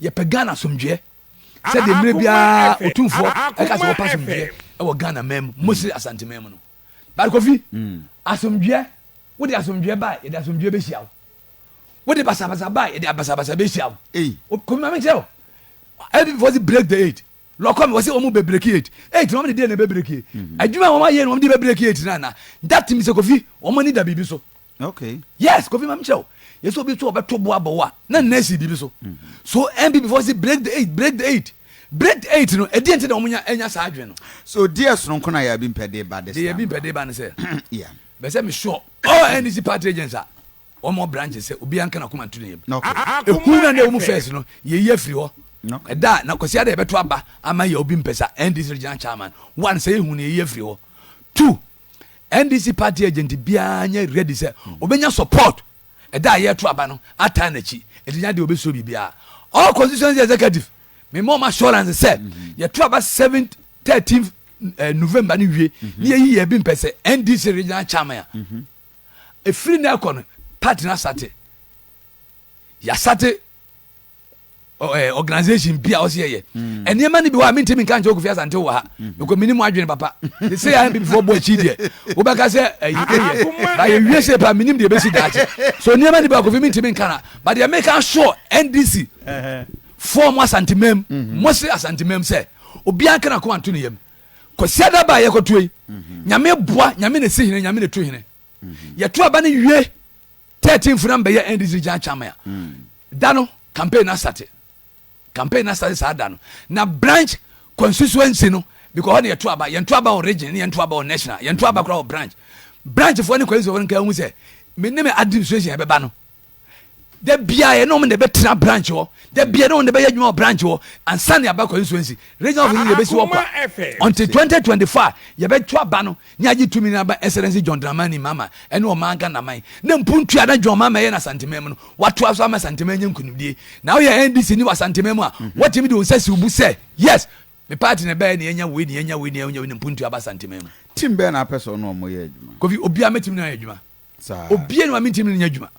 yɛpɛ Ghana asomdwoeɛ sɛdeɛ mmerɛ biara otumfoɔ ɛka sɛ wɔpɛ asomdwoeɛ ɛwɔ Ghana man mu mostly Asante man mu no but Kofi asomdwoeɛ wode asomdwoeɛ ba yɛde asomdwoeɛ bɛhyia wo wode basabasa ba yɛde basabasa bɛhyia wo Kofi ma menkyerɛ wo NPP foɔ se break the eight Lɔkɔ mi wɔsi wɔn bɛ break eight eight na wɔn de deɛ na bɛ break eight mhm. adwuma a wɔn ayɛ na wɔn de bɛ break eight na na that means Kofi wɔn ani da biribi so. Okay. Yes Kofi maame kyerɛw yɛsɛ obi so ɔbɛto bo abɔ wo a na nna esi biribi so mhm. so NPP foɔ si break the eight break the eight break the eight no ɛdeɛ nti na wɔn nya nya saa adwene no. So deɛ soronko na yɛ abi mpɛ de ba this time. Deɛ yɛ abi mpɛ de ba ne sɛ. Yeah. Bɛsɛ mi sure all NDC party agents a. Wɔn wɔ branches sɛ obiara nka n'akoma nto ne yam. Ehu na na ɛwɔ mu first no, yɛyi afiri hɔ. Ɛda a na Kwasi Ada yɛbɛto aba ama yɛ obi mpɛ sa NDC regional chairman. One, sɛ ehu no yɛyi afiri hɔ. Two, NDC party agent biara nyɛ ready sɛ obenya support ɛda a yɛto aba no ataa n'akyi. Ɛti nya deɛ obɛsuo biribiara. All constituency executive, mema wɔn assurance sɛ yɛto aba 7 13 eh, November no wie ne yɛyi yɛ bi mpɛ sɛ NDC regional chairman a Ɛfiri nnɛ rekɔ no, party no asate. Yɛasate organisation bi a ɔsɛ yɛyɛ. Hmm. Nneɛma no bi hɔ a mentumi nka nkyɛ Kofi Asante wɔ ha. Hmm. Because menim adwene papa. Te sɛ yɛ MPP foɔ bɔ akyi deɛ, wobɛka sɛ ɛyi woyɛ. Ba yɛwie sɛ pa menim deɛ ɛbɛsi daakye. So nneɛma no bi a Kofi mentumi nka na. But deɛ meka sure NDC foɔ mo Asante mam, hmm. mo se Asante mam sɛ obiara nka n'akoma nto ne yam. Kwasiada ba a yɛkɔto yi, Nyame boa, Nyame na esi hene, Nyame na etu hene. Yɛto aba no wie 13 fo na mbɛyɛ NDC regional chairman a, da no campaign na starte. Campaign na starte saa da no. Na branch constituency no, because hɔ na yɛto aba, yɛnto aba wɔ region, ne yɛnto aba wɔ national, yɛnto aba koraa wɔ branch. Branch foɔ ne constituency foɔ no nka ehu sɛ, me ne me administration ɛbɛba no. Da biara yɛne wɔn na ɛbɛtena branch hɔ. Da biara yɛne wɔn na ɛbɛyɛ adwuma wɔ branch hɔ ansa na yɛaba constituency. Regional office no yɛbɛsi hɔ kwa. Until 2024 a yɛbɛto aba no ne agye tumi no aba Excellency John Dramani Mahama ɛne ɔman Ghana man. Na mpuntu a na John Mahama yɛ no Asanteman mu no, watoa so ama Asanteman anya nkunimdie. Na woyɛ NDC ni wɔ Asanteman mu a, woatumi de wo nsa si wo bo sɛ, yes, me party na ɛbɛyɛ na yɛanya wei na yɛanya wei na yɛanya wei na mpuntu aba Asanteman mu. Team bɛn na apɛ sɛ ɔno ɔmo yɛ adwuma? Kofi, obiara mɛtumi ne ayɛ adwuma. Saa. Obiara ni wa mentumi ne nyɛ adwuma.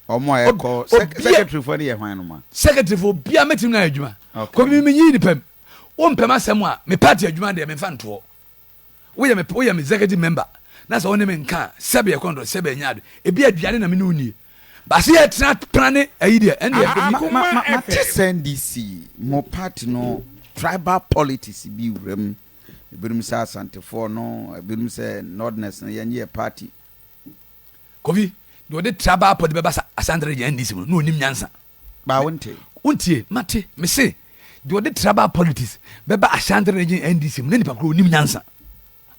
Ɔmo a ɛkɔ secretary fo ne yɛ hwan no ma? Secretary fo obiara mɛtumi ne ayɛ adwuma. Okay. Kofi, mi menyi nipa mu. Wo mpɛm asɛm a, me party adwuma deɛ memfa ntoɔ. Woyɛ me woyɛ me executive member na sɛ wo ne me nka a, sɛbe ɛkɔn dɔ, sɛbe ɛnyɛ ade. Ebi aduane na me ne wo nie. Baase yɛ tena pena ne ayi deɛ, ɛn deɛ. Ma ma ma mate sɛ NDC mo party no tribal politics bi wura mu. Ebinom sɛ Asantefoɔ no, ebinom sɛ Northerners no yɛnyɛ yɛ party. Kofi, deɛ ɔde tribal politics bɛba Asante region NDC mu no, na ɔnim nyansa. Ba wonte. Wontie, mate, mese deɛ ɔde tribal politics bɛba Ashanti region NDC mu na nipa koro onim nyansa.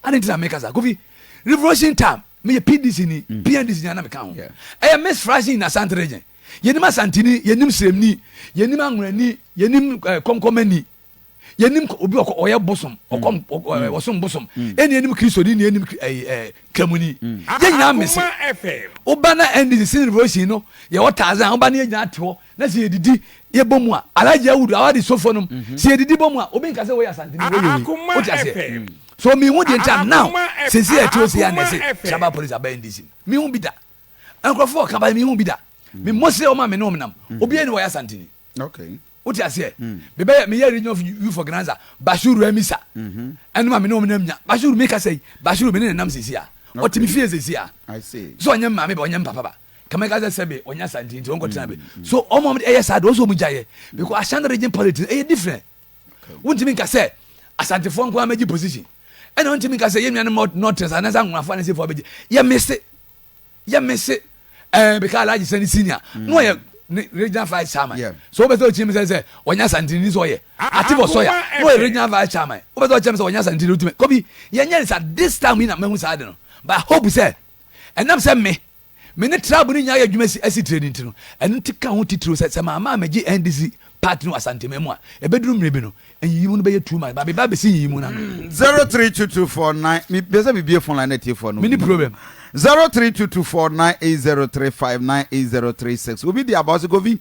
Ade nti na meka saa. Kofi, revolution time, meyɛ PDC ni, PNDC ni na meka ho. Ɛyɛ mixed fraction in Ashanti region. Yɛnim Asantini, yɛnim Sremni, yɛnim Anwurani, yɛnim Kɔnkɔmani. Yɛnim obi ɔkɔ ɔyɛ bosom, ɔkɔ ɔsom bosom. Ɛni yɛnim Kristoni ni yɛnim Kramoni. Yɛn nyinaa mese. Woba na NDC sin revolution no yɛwɔ Tarzan, woba na yɛn nyinaa te hɔ na sɛ yɛdidi yɛbɔ mu a, Alhaji Awudu, Awadi Sofo nom, sɛ yɛdidi bɔ mu a, obi nka sɛ wɔyɛ Asanteni, wɔyɛ wei. Wote aseɛ? So mehu deɛ nti a now sɛsi a ɛte hɔ sei a na ɛse tribal police aba NDC mu. Mehu bi da. Nkurɔfoɔ ɔka ba mehu bi da. Me mostly wɔn a me ne wɔn nam, obiara ni wɔyɛ Asanteni. Okay. Wote aseɛ? Mebɛyɛ meyɛ regional youth organizer Bashiru Amisa. Ɛno ma me ne wɔn nam nya. Bashiru meka sɛ Bashiru me ne ne nam sɛsi a. Ɔte me fie sɛsi a. Sɛ ɔnyɛ maame ba ɔnyɛ papa ba. Kama ka sɛ sɛbe ɔnyɛ Asante nti ɔnkɔ tena be. So ɔmo ɔmo ɛyɛ saa de ɔsɛ ɔmo gya yɛ. Because Ashanti region politics ɛyɛ different. Wontumi nka sɛ Asantefoɔ nko ara mɛgye position. Ɛna wontumi nka sɛ yɛn nuanom Northerners anaasɛ Anwonafoɔ anaasɛ Efoɔ abɛgye. Yɛ mese. Yɛ mese. Ɛɛ bika Alhaji Sani senior. No ɔyɛ ne regional vice chairman. So wobɛ sɛ ɔkyerɛ mi sɛ sɛ ɔnyɛ Asanteni sɛ ɔyɛ. Ati for Sawyer. No ɔyɛ regional vice chairman. Wobɛ sɛ ɔkyerɛ mi sɛ ɔnyɛ Asanteni wotumi. Kobi yɛnyɛ ne sa this time yi na mahu saa de no. But I hope sɛ ɛnam sɛ me me ne tribe no nyinaa yɛ adwuma si asi tire no nti no ɛno nti ka ho titiriw sɛ sɛ maama amegye NDC party no wɔ Asanteman mu a ɛbɛduru mmerɛ bi no nyiyimu no bɛyɛ too much ba meba bɛsi nyiyimu no ano. 032249 me pɛ sɛ mebie phone line na atiefoɔ no Mini problem. 0322498035 98036 obi di aba ɔsɛ Kofi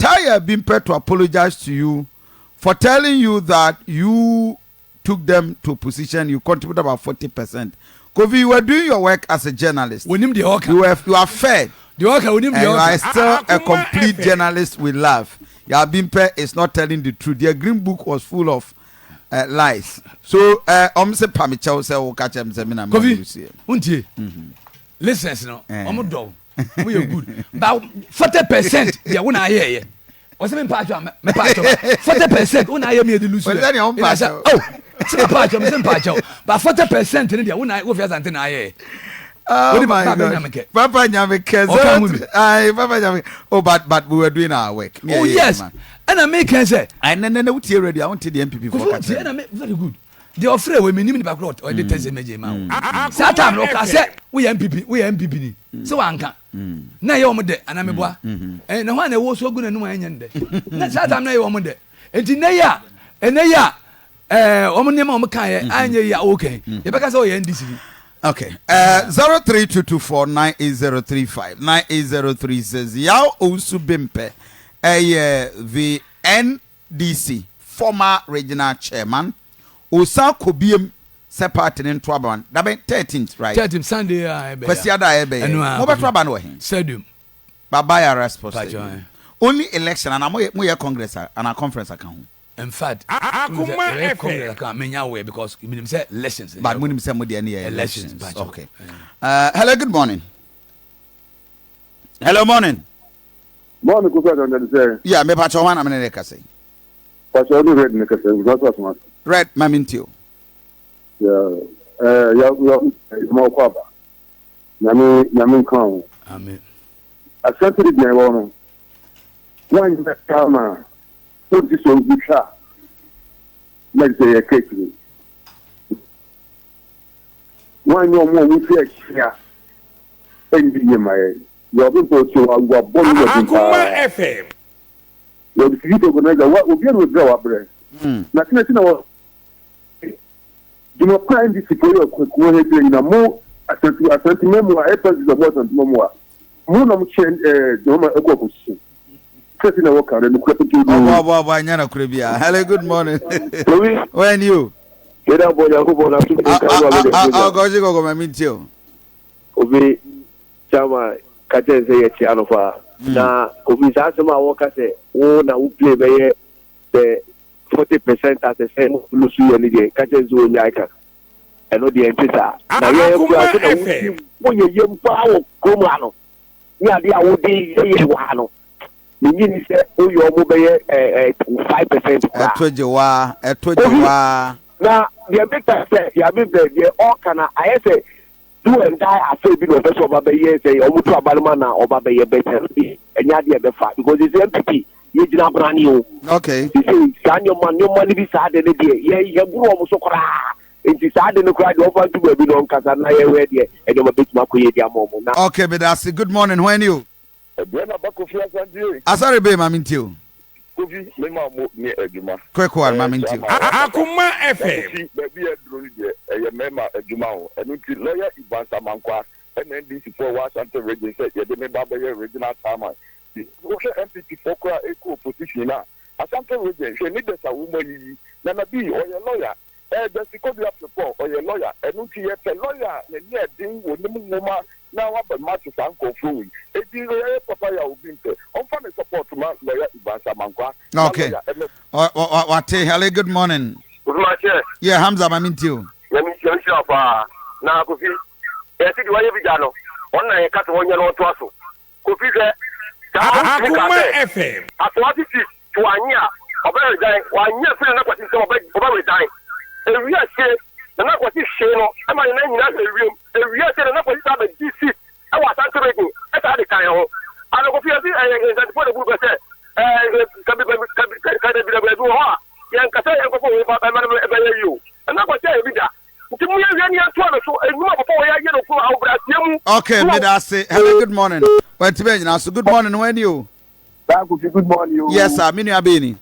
Taya bi mpɛ to apologize to you for telling you that you took them to position you contribute about 40%. Kofi, you were doing your work as a journalist. Onim deɛ ɔka. You are fair. Deɛ ɔka onim And deɛ you are ɔka. still a complete journalist with love. Yabimpe is not telling the truth. Their green book was full of lies. So, ɔmo se pamikyɛw sɛ wo ka kyerɛ me sɛ me na me Kofi, Lucy. wontie. Listeners no, ɔmo dɔ wo. Ɔmo yɛ good. But 40% deɛ wo na ayɛɛyɛ. Ɔsɛ mi mpa atwa me pa atwa 40% wo na ayɛ mi edi lusu yɛ. Ɔsɛ nea ɔmpa atwa. Oh, sɛ me pa atwa me sɛ mpa atwa. But 40% ne deɛ wo na wo fi Asante na ayɛ. Oh my God. Papa Nyamike. Aye, Papa Nyamike. Oh, but we were doing our work. Oh yes. Ɛna mi kɛn sɛ. Ayi ne ne ne wotie radio a wonte deɛ NPP fo ka kyerɛ. Ɛna mi very good. Deɛ ɔfrɛ wɔ mi nim nipa korɔ ɔde text message ma wo. Saa time no ɔka sɛ woyɛ NPP woyɛ NPP ni sɛ wanka. Na ɛyɛ wɔn dɛ anaa meboa. Ɛɛ na hɔn a na ɛwɔ so agu n'anum a ɛnyɛ no dɛ. Na saa time na ɛyɛ wɔn dɛ. Nti nnɛ yi a ɛnɛ yi a ɛɛ wɔn nneɛma a wɔn kan yɛ anyɛ yi a ɔɔkɛn yɛbɛka sɛ ɔyɛ NDC ni. Okay. 0322 98035 98036 Yaw Owusu Bempɛ ɛyɛ the NDC former regional chairman. Osan kɔ biem sɛ party no nto aba dabɛn 13th, right? 13th Sunday a ɛbɛyɛ. Kwasiada a ɛbɛyɛ. Ɛno a. Mobɛto aba no wɔ he? Stadium. Baba Yara Sports Pacho, Stadium. eh. Only election ana moyɛ moyɛ congress ana conference aka ho? In fact, Akoma sɛ congress aka menya aware because menim sɛ elections. But monim sɛ mo deɛ no yɛ elections. elections. Pacho. Okay. Hello, good morning. Hello, morning. Morning, Kofi Adonde sɛ. Yeah, me pacho hwan na me ne ne kasa yi? Pacho ɔne Red ne kasa, nkura so asoma. Red, ma me ntie o. Yeah, ya ya ma ɔkɔ aba. Nyame nyame nka ho. Amen. Asante de deɛ wɔ no. Wɔn nyɛ kama. Wɔn ti so bi twa. Na sɛ yɛ kɛkyiri. Wɔn nyɛ ɔmo a ɔmo fi akyia. Ɛndi yie ma yɛ. Yɛ ɔbi mpɔ so wa bɔ ne wɔ din Akoma paa. FM. Wɔde sisi organizer wa obi a na ogyina wabrɛ. Na tena ti na wɔ dwuma pa NDC fo yɛ ɔkɔkɔ hɛ gyina nyina mo Asante Asante mɛmu a ɛpa sisi ɔmo Asante mɛmu a mo na mo kyɛn dwuma ɛkɔ opposition. Tena ti na wɔ kan no nukura pɛtɛ Ɔbɔ ɔbɔ ɔbɔ anya na kura bia. Hello, good morning. Owi. When you? Yɛda bɔ Nyankopɔn na so nka no abɛda Ah, Ɔkɔsi kɔkɔ ma mi ntie o. Obi chama ka kyerɛ sɛ yɛkyea no paa. Na obi saa asɛm a wɔka sɛ wo na wo play bɛyɛ sɛ 40% asɛ sɛ no so yɛ no deɛ, ka kyerɛ sɛ wɔnyae ka. Ɛno deɛ nte saa. Na yɛn kura sɛ na wosi woyɛ yam paa wɔ kurom ha no. Ne adeɛ a wode yɛyɛ wɔ ha no. Menyi ni sɛ woyɛ ɔmo bɛyɛ 5% koraa. Ɛto gye waa, ɛto gye waa. Na deɛ meka sɛ yabe bɛ deɛ ɔka na ayɛ sɛ do and die afei bi na ɔpɛ sɛ ɔba bɛyɛ sɛ ɔmo to aba no ma na ɔba bɛyɛ bɛtɛ no deɛ ɛnyɛ adeɛ ɛbɛfa because sɛ NPP yɛgyina brane o. Sɛ saa nneɛma nneɛma no bi saa de no deɛ yɛ yɛboro ɔmo so koraa, nti saa de no koraa deɛ ɔmfa nto baabi na ɔnkasa na yɛhwɛ deɛ nneɛma bɛtumi akɔ yɛ di ama ɔmo na. Okay, medase. Good morning, hwan ni o? Ɛdeɛ na ba Kofi Asante. Asare be ma mintie o. Kofi me ma mo ne adwuma. Quick one ma mintie o. Akoma FM. Kofi baabi a aduro no deɛ ɛyɛ mmarima adwuma o, ɛno nti lawyer Evans Amankwah ɛna NDC foɔ wɔ Ashanti region sɛ yɛde me ba bɛyɛ regional chairman. Wohwɛ NPP foɔ koraa ɛkɔ opposition no a, Ashanti region hwɛ leaders a wɔn ayiyi, Nana Bii ɔyɛ lawyer, Ɛɛ Gyasi Kodua Frimpong ɔyɛ lɔya, ɛno nti yɛpɛ lɔya a n'ani ɛden, ɔnim nwoma na wabɛ match saa nkorɔfoɔ wei. Enti ɔyɛ papa yi a obi mpɛ, ɔmfa ne support ma lɔya Evans Amankwah na Okay. lɔya ɛmɛ. Wate. Hello, good morning. Kofi Makyɛ. Yeah, Hamza ma mintie o. Nyame nhyira nhyira wo paa. Na Kofi, yɛse deɛ wayɛ bi da no, ɔno na yɛka sɛ ɔnyɛ na ɔntoa so. Kofi hwɛ, saa wotumi kaa Akoma sɛ, FM. Asoase chief sɛ wanyɛ a, ɔbɛ resign, wanyɛ afiri Nana Kwasi nsam ɔbɛ ɔbɛ resign. Ewie akyire, Nana Kwasi hwee no ɛma ne nan nyinaa hwɛ ewiem. Ewie akyire Nana Kwasi san bɛ gye seat ɛwɔ Asante region ɛsan de kan ho. Ana Kofi yɛsi ɛyɛ Nsantefoɔ na buru bɛ sɛ ɛɛ kabi bɛ kabi kabi baabi wɔ hɔ a yɛn kasa yɛn kɔfɔ wei ba ɛma no ɛbɛyɛ yi o. Nana Kwasi ayɛ bi da. Nti mo yɛ wie ne yɛn toa no so enyuma papa wɔ yɛ ayɛ no kuro ahobrɛaseɛ mu. Okay, meda ase. Hello, good morning. Wantumi anyina so. Good morning, wani o. Baa Kofi, good morning o. Yes sir, me nua bɛyi ni.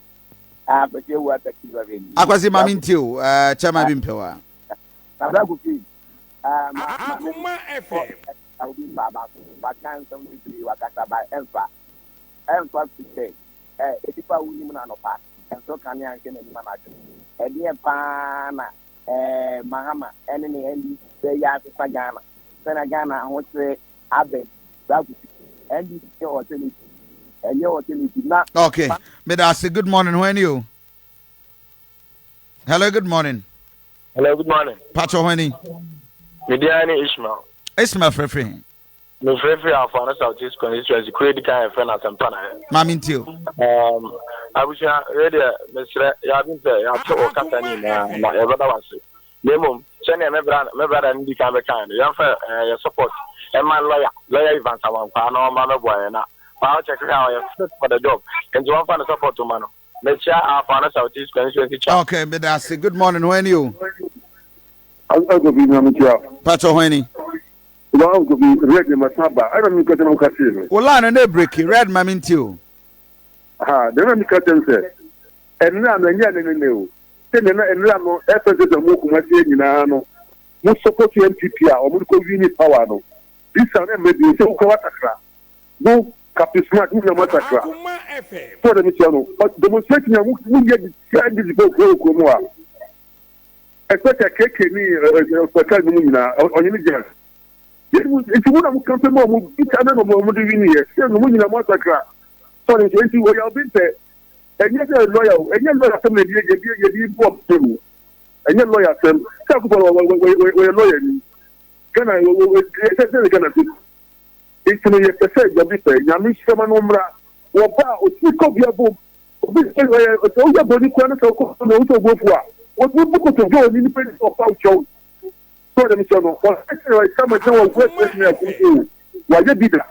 Ah, Akwasi ewu ataki ba bɛ ni. Akwasi maame nti o, eh, chairman bi mpɛ wa. Na Bra Kofi, ah, ma ma me Akoma FM. obi mfa aba so. Waka nsɛm bebree, wakasa ba ɛmfa. Ɛmfa fi sɛ, eh, edipa a wonim no anɔpa, ɛnso kanea nhwɛ n'anim anadwo. Ɛdeɛ paa na eh, Mahama ɛne ne NDC bɛyɛ asesa Ghana. Sɛnea Ghana ahokyerɛ abɛn. Bra Kofi, NDC nyɛ alternative. Ɛnyɛ alternative na. Okay, meda ase. Good morning, hwan ni o? Hello, good morning. Hello, good morning. Pacho hwan ni? Me din ne Ishmael. Ishmael frɛfrɛ he? Mefrɛfrɛ Afoano South East constituency kuro edi kan yɛfrɛ no Asɛmpa na yɛ. Maame nti o. Um, abusua, wei deɛ mesrɛ yɛaben sɛ yɛate wo kasa no nyinaa na yɛbɛda wo ase. Na mmom sɛnea me bra me brada no di kan bɛkae no, yɛmfa eh, yɛ support ɛma lawyer, lawyer Evans Amankwaa na ɔmma mɛboa yɛn na paa ɔkyɛ keka ɔyɛ fit for the job nti wɔmfa ne support ma no. Mekyia Afoano South East constituency chair. Okay, meda ase. Good morning, hwan ni o? Uncle bi na mekyia. Pacho hwan ni? Ba Uncle bi red ma sa ba. Ana mi kasa na kasa no. Wo line no break red ma minti o. Ha, de na mi kasa sɛ ɛnna no ɛnyɛ ne ne ne o. Sɛ ne na ɛnna no ɛfɛ sɛ sɛ mo kuma se nyinaa no. Mo support NPP a ɔmo kɔ win power no. This time ɛmɛ bi sɛ wokɔ watakra. Mo Captain Smart mo nyinaa mo asakra. Akoma FM. So de mi kyia no. Demonstration a mo mo yɛ de tia NDC fo kuro kuro mu a. Especially KK ni ɔsɔkɛ no mu nyinaa ɔnye ne gyina. Nti mo na mo campaign mu a mo bi ta na mo mo de win yɛ. Sɛ mo nyinaa mo asakra. So de nti wɔyɛ obi mpɛ. Ɛnyɛ sɛ lawyer o, ɛnyɛ lawyer asɛm na yɛde yɛde yɛde bu ɔmo mu. Ɛnyɛ lawyer asɛm. Sɛ akokɔ wɔyɛ lawyer ni. Ghana sɛ sɛ Ghana ti. Nti no yɛpɛ sɛ Nyame pɛ Nyame nhyira ma no mmra. Wɔba a otumi ka obi abom. Obi sɛ ɔyɛ sɛ woyɛ bɔne kura no sɛ wokɔ na wosɛ obu afu a, wɔtumi bu kotodwe wɔ ne nipa ni sɛ ɔfa wo kyɛw. So ɔdɛm kyɛw no, wɔsɛ sɛ ɔyɛ ma gyina wɔ west west ne akum so wɔayɛ bi da.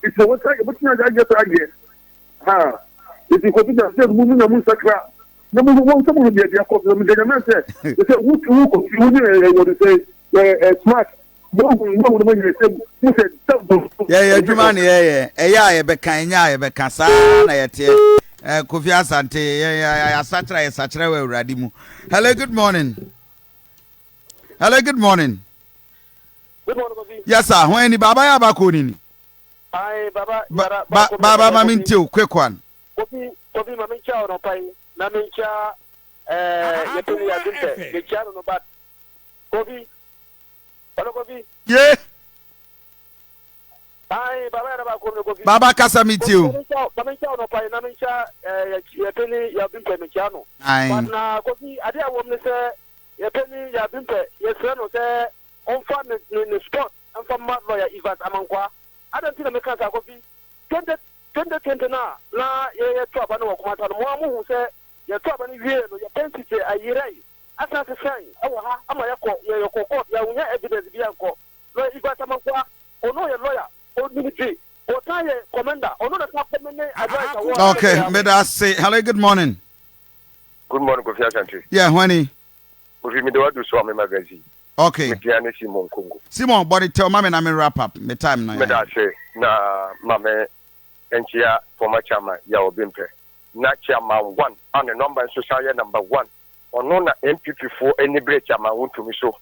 Nti na wɔsɛ yɛbɛtumi ayɛ ayɛ sɛ ayɛ. Ha. Nti kɔfi na sɛ mu na mu nsakra. Na mu wɔn sɛ mu deɛ deɛ kɔ so mu deɛ nyame sɛ sɛ wo wo kɔfi wo ne wɔde sɛ ɛ smart. Yɛyɛ adwuma na yɛyɛ ɛyɛ a yɛbɛka ɛnyɛ a yɛbɛka saa na yɛteɛ. Eh, Kofi Asante yɛasakyera yɛsakyera wɔ Awurade mu. Hello, good morning. Hello, good morning. Good morning, Kofi. Yes, sir. Hwan ni baba yɛ abako ni ni? Aye, baba yara ba baba ma me ntie o quick one. Kofi, Kofi ma me nkyia ɔnɔpa yi na me nkyia. Ɛɛ yɛpɛ ni yɛadum pɛ yɛkyia no no but Kofi ɔno Kofi. Ye. Ayi baba yɛrɛ b'a ko mi Kofi. Baba kasa mi ti o. Mami nkyia ɔnɔpa yi na mi nkyia ɛɛ yɛpɛ ni yɛadum pɛ mi nkyia no. Ayi. But na Kofi adeɛ a wɔm ne sɛ yɛpɛ ni yɛadum pɛ yɛsrɛ no sɛ ɔnfa ne ne ne sport nfa ma lawyer Evans Amankwaa. Adan ti na mi kan sa Kofi 2020 na na yɛyɛ to aba no wɔ Kumasi no mo a mo hu sɛ Yɛtoo aba no wiee no, yɛpɛn sisi ayerae asan sesae wɔ ha ama yɛkɔ yɛ yɛkɔ court yɛannya evidence biaa nkɔ. Lawyer Ivan Amankwah ɔno ɔyɛ lawyer ɔnim dwe ɔsan yɛ commander ɔno na san kɔmene advice a wɔ Okay, meda ase. Hello, good morning. Good morning, Kofi Asante. Yeah, hwani? Kofi, mede wadu so a me magazine. Okay. Me dia ne Simon Kongo. Simon, body tell ma me na me wrap up. Me time no. Meda ase na ma me nkyia former chairman Yaw Obimpɛ. Na chairman one a ne number nso san yɛ number one, ɔno na NPP foɔ ani bere chairman Wontumi so.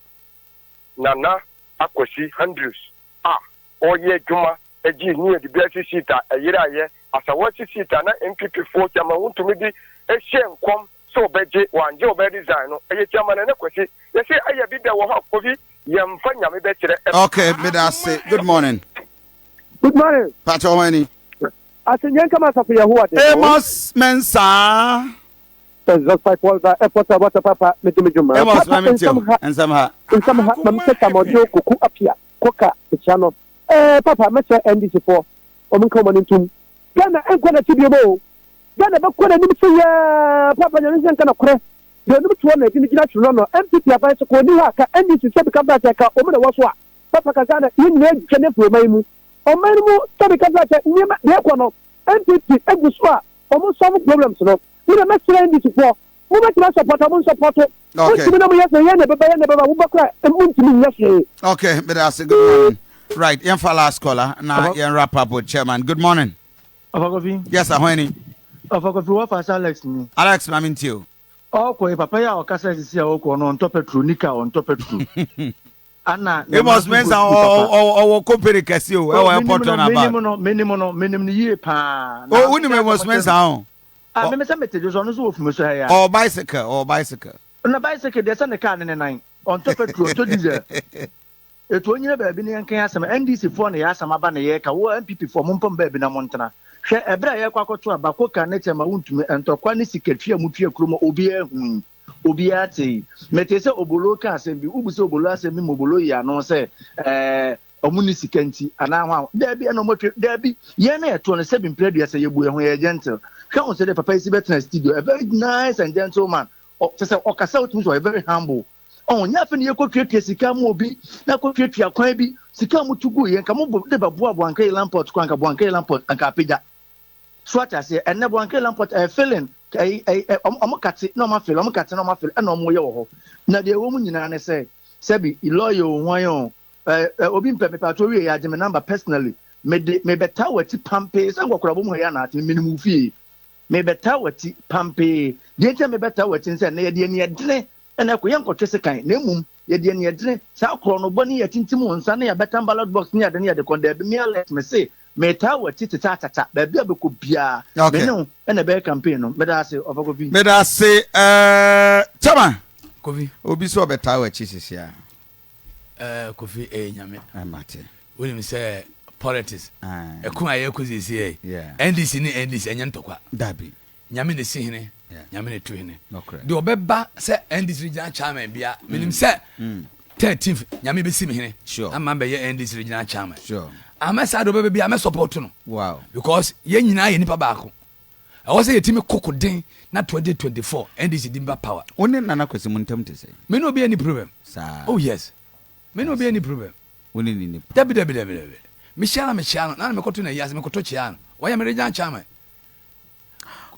Nana Akwasi Andrews a ɔreyɛ adwuma gyee New Edubiase seat a ɛyeraeɛ, Asawase seat a na NPP foɔ chairman Wontumi de hyɛɛ nkɔm sɛ ɔbɛgye, wangye ɔbɛ resign no, ɛyɛ chairman Nana Kwasi. Yɛse ayɛ bi da wɔ hɔ a Kofi, yɛmfa Nyame bɛkyerɛ. Okay, meda ase. Good morning. Good morning. Pakyɛ wɔn ani. Asɛnniɛ nka m'asafo Yehowa de. Amos Mensah. Exhaust pipe wɔlba airport a water papa me di me dwuma. Amos Papa ma me tie o nsɛm ha nsɛm ha. Nsɛm ha ma me sɛ Tamɔdwo Koku Apia Koka mekyia no eh papa mɛsrɛ NDC foɔ wɔn nka wɔn ani ntom Ghana ɛnkɔ n'akyi biom o Ghana bɛkɔ n'anim sɛ yɛɛ papa Nyame nhyɛ nka nɔkorɛ deɛ onim toɔ na ɛdi no gyina twere no no NPP aban so kɔ ɔni hɔ a ka NDC sɛbi ka bra sɛ ka wɔn na ɛwɔ so a papa ka Ghana yɛn nyinaa dwane firi ɔman yi mu Ɔman no mu sɛbi kasa kyɛ nneɛma deɛ ɛkɔ no NPP egu so a ɔmo solve problems no me deɛ mɛsrɛ NDC foɔ mo bɛtumi asɔpɔt a mo nsɔpɔto mo ntumi na mo yɛ sɛ yɛn na ɛbɛba yɛn na ɛbɛba mo ba kora mo ntumi nyɛ hwee. Okay, meda ase. Good morning. Right, yɛmfa last caller na yɛn wrap up with chairman. Good morning. Ɔfa Kofi. Yes, ahwan ni. Ɔfa Kofi wɔfa sɛ Alex ni. Alex maame nti o. Ɔkɔ yi papa yi a ɔkasa sisi a ɔkɔ no ɔntɔ petrol nika ɔntɔ petrol. Ana Amos Mensah ɔwɔ company kɛse o ɛwɔ airport turnabout. Menim no menim no menim no yie paa. O wonim Amos Mensah o. Ah meme sɛ mete dwo so ɔno nso wɔ funu so ha ya. Ɔwɔ bicycle ɔwɔ bicycle. Na bicycle deɛ sɛ ne kaa ne ne nan ɔntɔ petrol ɔntɔ diesel. Etu onyina baabi ne yɛnka asɛm NDC foɔ na yɛ asɛm aba na yɛka wo NPP foɔ mompam baabi na montena. Hwɛ ɛberɛ a yɛkɔ akɔto aba koka ne kyɛma wontumi ntɔkwa ne sikatwi a motua kurom a obiara hui. Obiara tee. Metee sɛ Obolo reka asɛm bi. Wobisa Obolo asɛm bi ma Obolo yi ano sɛ, ɛɛ, wɔn nni sika nti, anaa hwan. Daabi, ɛna wɔatwa. Daabi, yɛn na yɛtoɔ no, sɛbi mpere aduasa, yɛbu yɛn ho, yɛyɛ gentle. Hwɛ ho sɛdeɛ papa yi si bɛtena studio, a very nice and gentle man. Ɔ, kyerɛ sɛ ɔkasa a wotumi sɛ ɔyɛ very humble. Ɔho, nyɛ afei na yɛkɔtuatua sika ma obi, na kɔtuatua kwan bi. Sika a motu guiɛ, nka mo de bɛboa Boankra Lamport koraa, anka Boankra Lamport, anka apagya. So ate aseɛ? Ɛnnɛ Boankere Lamport ɛyɛ filling, ɛyi ɛyi ɛ ɔmo ɔmo kate na ɔmo afele, ɔmo kate na ɔmo afele ɛna ɔmo yɛ wɔ hɔ. Na deɛ ɛwɔ mu nyinaa ne sɛ, sɛbi lawyer o hwan o, ɛ ɛ obi mpɛ me paatwɔ wie yɛ agye me number personally, me de me bɛtaa w'akyi pampee sɛ nkɔkorabɔ mu ha yi anaa te menim wo fie. Me bɛtaa w'akyi pampee. Deɛ nti a me bɛtaa w'akyi ne sɛ ɛnnɛ yɛde aniɛdene ɛna ɛkɔ, yɛnkɔtwe sekan na mmom yɛde aniɛdene, saa korɔnobɔ ne yɛatintim wo nsa ne yɛabɛtam ballot box ne ade ne yɛde kɔ, daabi me Alex mese Metaa w'akyi te sɛ akyakya, baabi a bɛkɔ biara, me ne wo na ɛbɛyɛ campaign no. Meda ase, Ɔfa Kofi. Meda ase, eh, Chairman. Kofi. Obi sɛ ɔbɛtaa w'akyi sisi a. Eh, Kofi, ɛyɛ Nyame. Eh, mate. Wonim sɛ politics, ɛko a yɛkɔ sisi yɛ, NDC ne NDC ɛnyɛ ntɔkwa. Dabi. Nyame na esi hene, Nyame na etu hene. Deɛ ɔbɛba sɛ NDC regional chairman bia, menim sɛ 13th Nyame bɛsi me hene ama bɛyɛ NDC regional chairman. Ama saa deɛ ɔbɛba bia mɛ support no. Because yɛn nyinaa yɛ nipa baako. Ɛwɔ sɛ yɛtumi koko den na 2024 NDC di ba power. Wo ne Nana Kwasi mo ntam te sɛn? Me ne obi any problem. Saa. Oh yes. Me ne obi any problem. Wo ne ne ni problem. Dabi dabi dabi dabi. Mehyia na mekyia no, na na mekɔto no ayi ase mekoto kyia no. Wɔyɛ me regional chairman.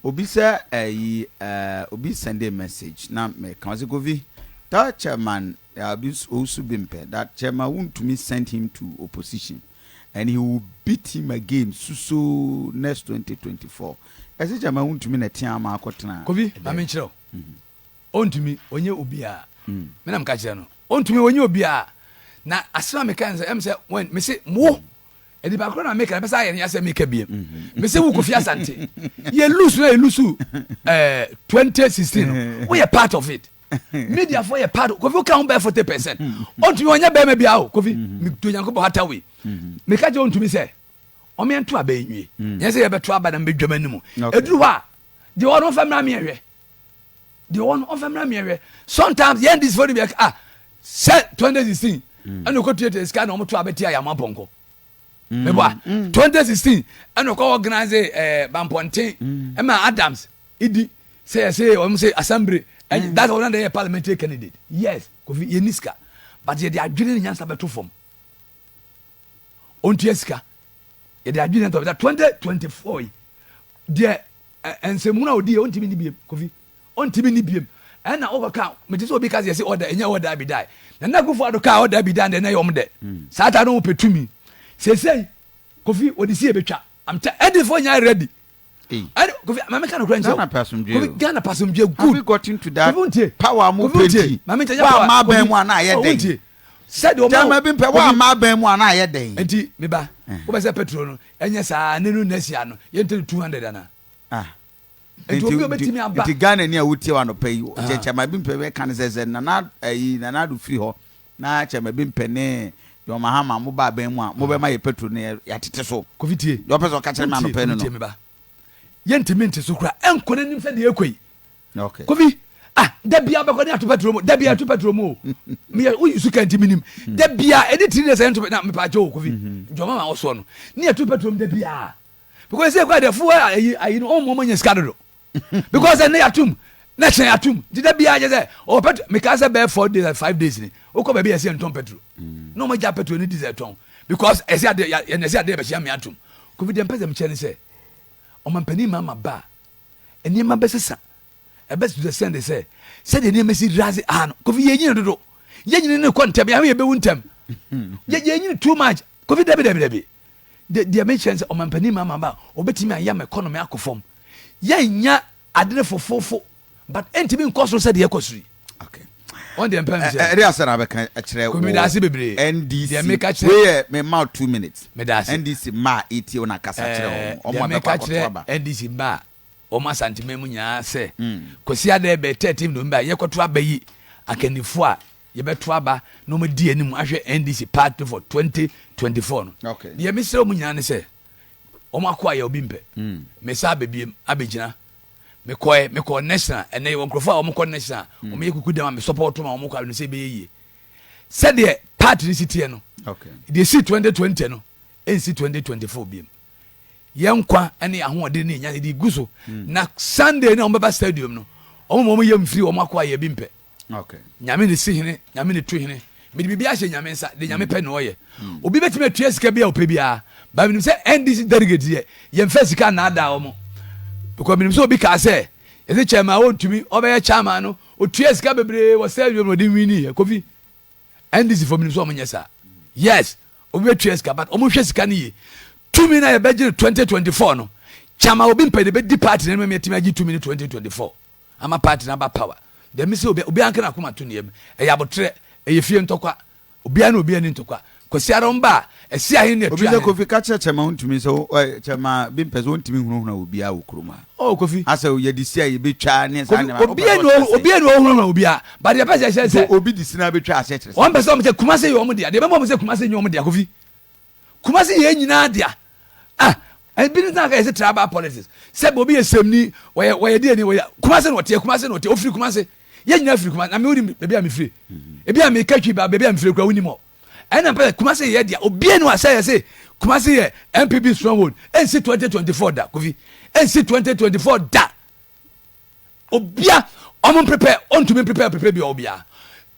Obi sɛ ɛyi ɛɛ obi send a message na mɛ kan ɔsɛ Kofi tell chairman obi owusu bi mpɛ that chairman wuntumi send him to opposition and he will beat him again suso next 2024 ɛsɛ chairman wuntumi na ɛte ama akɔtena. Kofi maame nkyerɛ o ɔntumi ɔnyɛ obiara me na meka kyerɛ no ɔntumi ɔnyɛ obiara na asɛm a meka sɛ ɛm sɛ when mese mo. Nipa koro na meka na pɛsɛ ayɛ ne asɛ meka biem. Mese wo Kofi Asante. Yɛ lose na yɛ lose eh 2016 no. Wo yɛ part of it. Media fo yɛ part Kofi wo ka ho bɛyɛ 40%. Ontumi ɔnyɛ bɛrima bia o Kofi. Me do Nyankopɔn hata wei. Meka kyerɛ ontumi sɛ ɔmo yɛn to aba nwie. Yɛn sɛ yɛbɛto aba na mbɛdwam anim. Eduru hɔ a deɛ ɔno ɔmfa mmra me nhwɛ. Deɛ ɔwɔ no ɔmfa mmra mmiɛnhwɛ. Sometimes yɛn ndc fo no bi ah sɛ 2016 mm. ɛna ɔkɔ tuatua sika na wɔn to abɛti ayama pɔnkɔ. Mm. Meboa 2016 ɛna ɔkɔ organize ɛɛ eh, bampɔnten mm. ɛma Adams idi sɛ yɛsɛ wɔn sɛ assembly mm. that's wɔn na yɛ parliamentary candidate yes kofi yɛ ni sika but yɛde adwene ne nyansa bɛto fam ɔntua sika yɛde adwene ne nyansa 2024 yi deɛ Nsɛmhunu a ɔdi yɛ ɔntumi nni biem Kofi ɔntumi nni biem ɛna wokɔ ka mete sɛ obi ka sɛ yɛse ɔda ɛnyɛ ɔda bi dae Nana Akufo Addo kaa ɔda bi dae deɛ na ɛyɛ ɔm dɛ saa taa no wɔpɛ tumi seesei Kofi wɔde si yɛbɛtwa I'm tell ɛdifoɔ nyɛ ready ɛne Kofi maame ka nokora nkyɛw Ghana pɛ asomdwe Kofi Ghana pɛ asomdwe good Have we gotten to that Kofi ntie power mu Kofi ntie penti maame nkyɛn wa power ma abɛn Kofi mu ana ayɛ oh dɛn ntie sɛdeɛ ɔma Gyama bi mpɛ wa Kofi ma abɛn mu ana ayɛ dɛn nti meba wobɛ sɛ petrol no Ɛnyɛ saa ne no nɛsia no yɛntɛ no 200 anaa? Ah. Nti obi a obetumi aba. Nti Ghana ni a wotie wɔ anɔpa yi, ah. kyɛ kyɛma bi mpɛ bɛka ne sɛ sɛ nana ayi nana ado firi hɔ na kyɛma bi mpɛ ne John Mahama mo ba abɛn mu a mo bɛma yɛ petrol ne yɛatete so. Kofi tie. Deɛ ɔpɛ sɛ ɔka kyerɛ me anɔpa yi no no. Kofi tie me ba. Yɛntumi nte so koraa ɛnkɔ n'anim sɛ deɛ ɛkɔ yi. Okay. Kofi, ah, da bia bɛkɔ ne ato petrol mu, da bia ato petrol mu o. Meyɛ woyi su kanti minim. Hmm. Da bia ɛne tiri de sɛ nto na mepa kyɛ o Kofi. Hmm. Jɔma ma ɔsoɔ no. Ne ato petrol mu da bia. Because sɛ kwa de fo ayi ayi no ɔmo ɔmo nya sika dodo. Because ɛne atum na kyɛn atum. Nti da bia kyɛ sɛ ɔ petrol meka sɛ bɛyɛ 4 days 5 days ni. Wokɔ baabi yɛsɛ ntɔn petrol. Hmm. Na ɔmo gya petrol ne diesel tɔn. Because ɛsɛ ade yɛ ɛsɛ ade bɛhyia me atum. Kofi deɛ mpɛ sɛ mekyɛ ne sɛ ɔmampanin ma ma ba Nneɛma bɛsesa. Ɛbɛs to the send sɛ sɛdeɛ nneɛma si rise ah no Kofi yɛnyini dodo. Yɛnyini no kɔ ntɛm yɛn yɛbɛwu ntɛm. Yɛnyini too much. Kofi dabi dabi dabi. Deɛ mekyerɛ sɛ ɔmampanin ma ma ba ɔbɛtumi ayɛ ama economy akɔ fam. Yɛnya ade no fofofo but ɛntumi nkɔ soro sɛdeɛ ɛkɔ soro yi. Okay. Wɔn deɛ mpɛn sɛ. Ɛde asɛ na abɛka kyerɛ wo. Meda ase bebree. NDC. Deɛ meka kyerɛ. Wei yɛ me ma 2 minutes. Meda ase. NDC mma a etie wo na kasa kyerɛ wɔn. Deɛ Wɔn a meka bɛkɔ akɔto kyerɛ aba. NDC mma a wɔn Asanteman mu nyinaa sɛ Kwasi Adɛ bɛyɛ 13 November a yɛkɔto aba yi akannifo a yɛbɛto aba na wɔn adi anim ahwɛ NDC party for 2024 no. Okay. Deɛ mesrɛ wɔn nyinaa ne sɛ wɔn akoa yɛ obi mpɛ. Mesa abɛbiem abɛgyina mekɔɛ mekɔɔ national ɛnɛ yɛwɔ nkurɔfoɔ a wɔkɔ national wɔn yɛ kuku dɛm a me support ma wɔn kɔ a sɛ ɛbɛyɛ yie sɛdeɛ party no si teɛ no deɛ si 2020 no ɛnsi 2024 biem yɛn nkwa ne ahoɔden ne nya de gu so hmm. na sunday na wɔn bɛba stadium no wɔn ma wɔn yɛ mfiri wɔn akɔ ayɛ bi mpɛ Nyame ne si hene, Nyame ne tu hene. Mede biribi ahyɛ Nyame nsa, de Nyame pɛ na ɔyɛ. Hmm. Obi bɛtumi atua sika bi a ɔpɛ biara, ba menim sɛ NDC delegate deɛ, yɛmfa sika nnaadaa wɔn. Because menim sɛ obi kaa sɛ, yɛsɛ chairman a ɔntumi, ɔbɛyɛ chairman no, ɔtua sika bebree wɔ stadium na ɔde nwini yɛ. Kofi, NDC fo menim sɛ wɔn nyɛ saa. Yes, obi bɛtua sika, but wɔn hwɛ sika no yie. Tumi na yɛbɛgye no 2024 no, chairman obi mpɛ de bɛdi party no anim yɛtumi agye tumi no 2024. Ama party no aba power. Deɛ mese obi obiara nka n'akoma to ne yam. Ɛyɛ abotrɛ, ɛyɛ fie ntɔkwa. Obiara ne obiara ni ntɔkwa. Kwasi ara ɔmba a, ɛsi ahen ne Obi ɛtua sɛ ahen. Kofi ka kyerɛ kyɛma wontumi sɛ ɛ kyɛma bi mpɛ sɛ wontumi nhunahuna obiara wɔ kurom ha. Oh Kofi. Asɛ yɛde si a yɛbɛtwa ne saa Kofi nneɛma. Wopɛ sɛ obiara ni ɔkyerɛ sɛn? obiara ni ɔhunahuna obiara. But deɛ pɛ sɛ ɛhyɛ Nti sɛ obi de si na abɛtwa aseɛ kyerɛ wɔn sɛn? pɛ sɛ wɔn sɛ Kumasi yɛ wɔn dea. Deɛ ɛbɛma wɔn sɛ Kumasi nyɛ wɔn dea Kofi. Kumasi yɛ yɛn nyinaa dea. Ah, ebi ne sɛ yɛsɛ tribal politics. Sɛ obi yɛ sɛmni, wɔyɛ wɔyɛ deɛ ni wɔyɛ Kumasi na ɔteɛ, Kumasi na ɔteɛ, ofiri Kumasi. Yɛn nyinaa firi Kumasi. Na mi wonim baabi a mi firi. Ebi a mi ka twi ba baabi a mi firi kura wonim hɔ. Ɛna mpɛ Kumasi yɛ dea. Obi enu asɛ yɛ sɛ Kumasi yɛ NPP stronghold. Ɛnsi 2024 da Kofi. Ɛnsi 2024 da. Obia ɔmo prepare ɔntumi prepare prepare bi ɔbia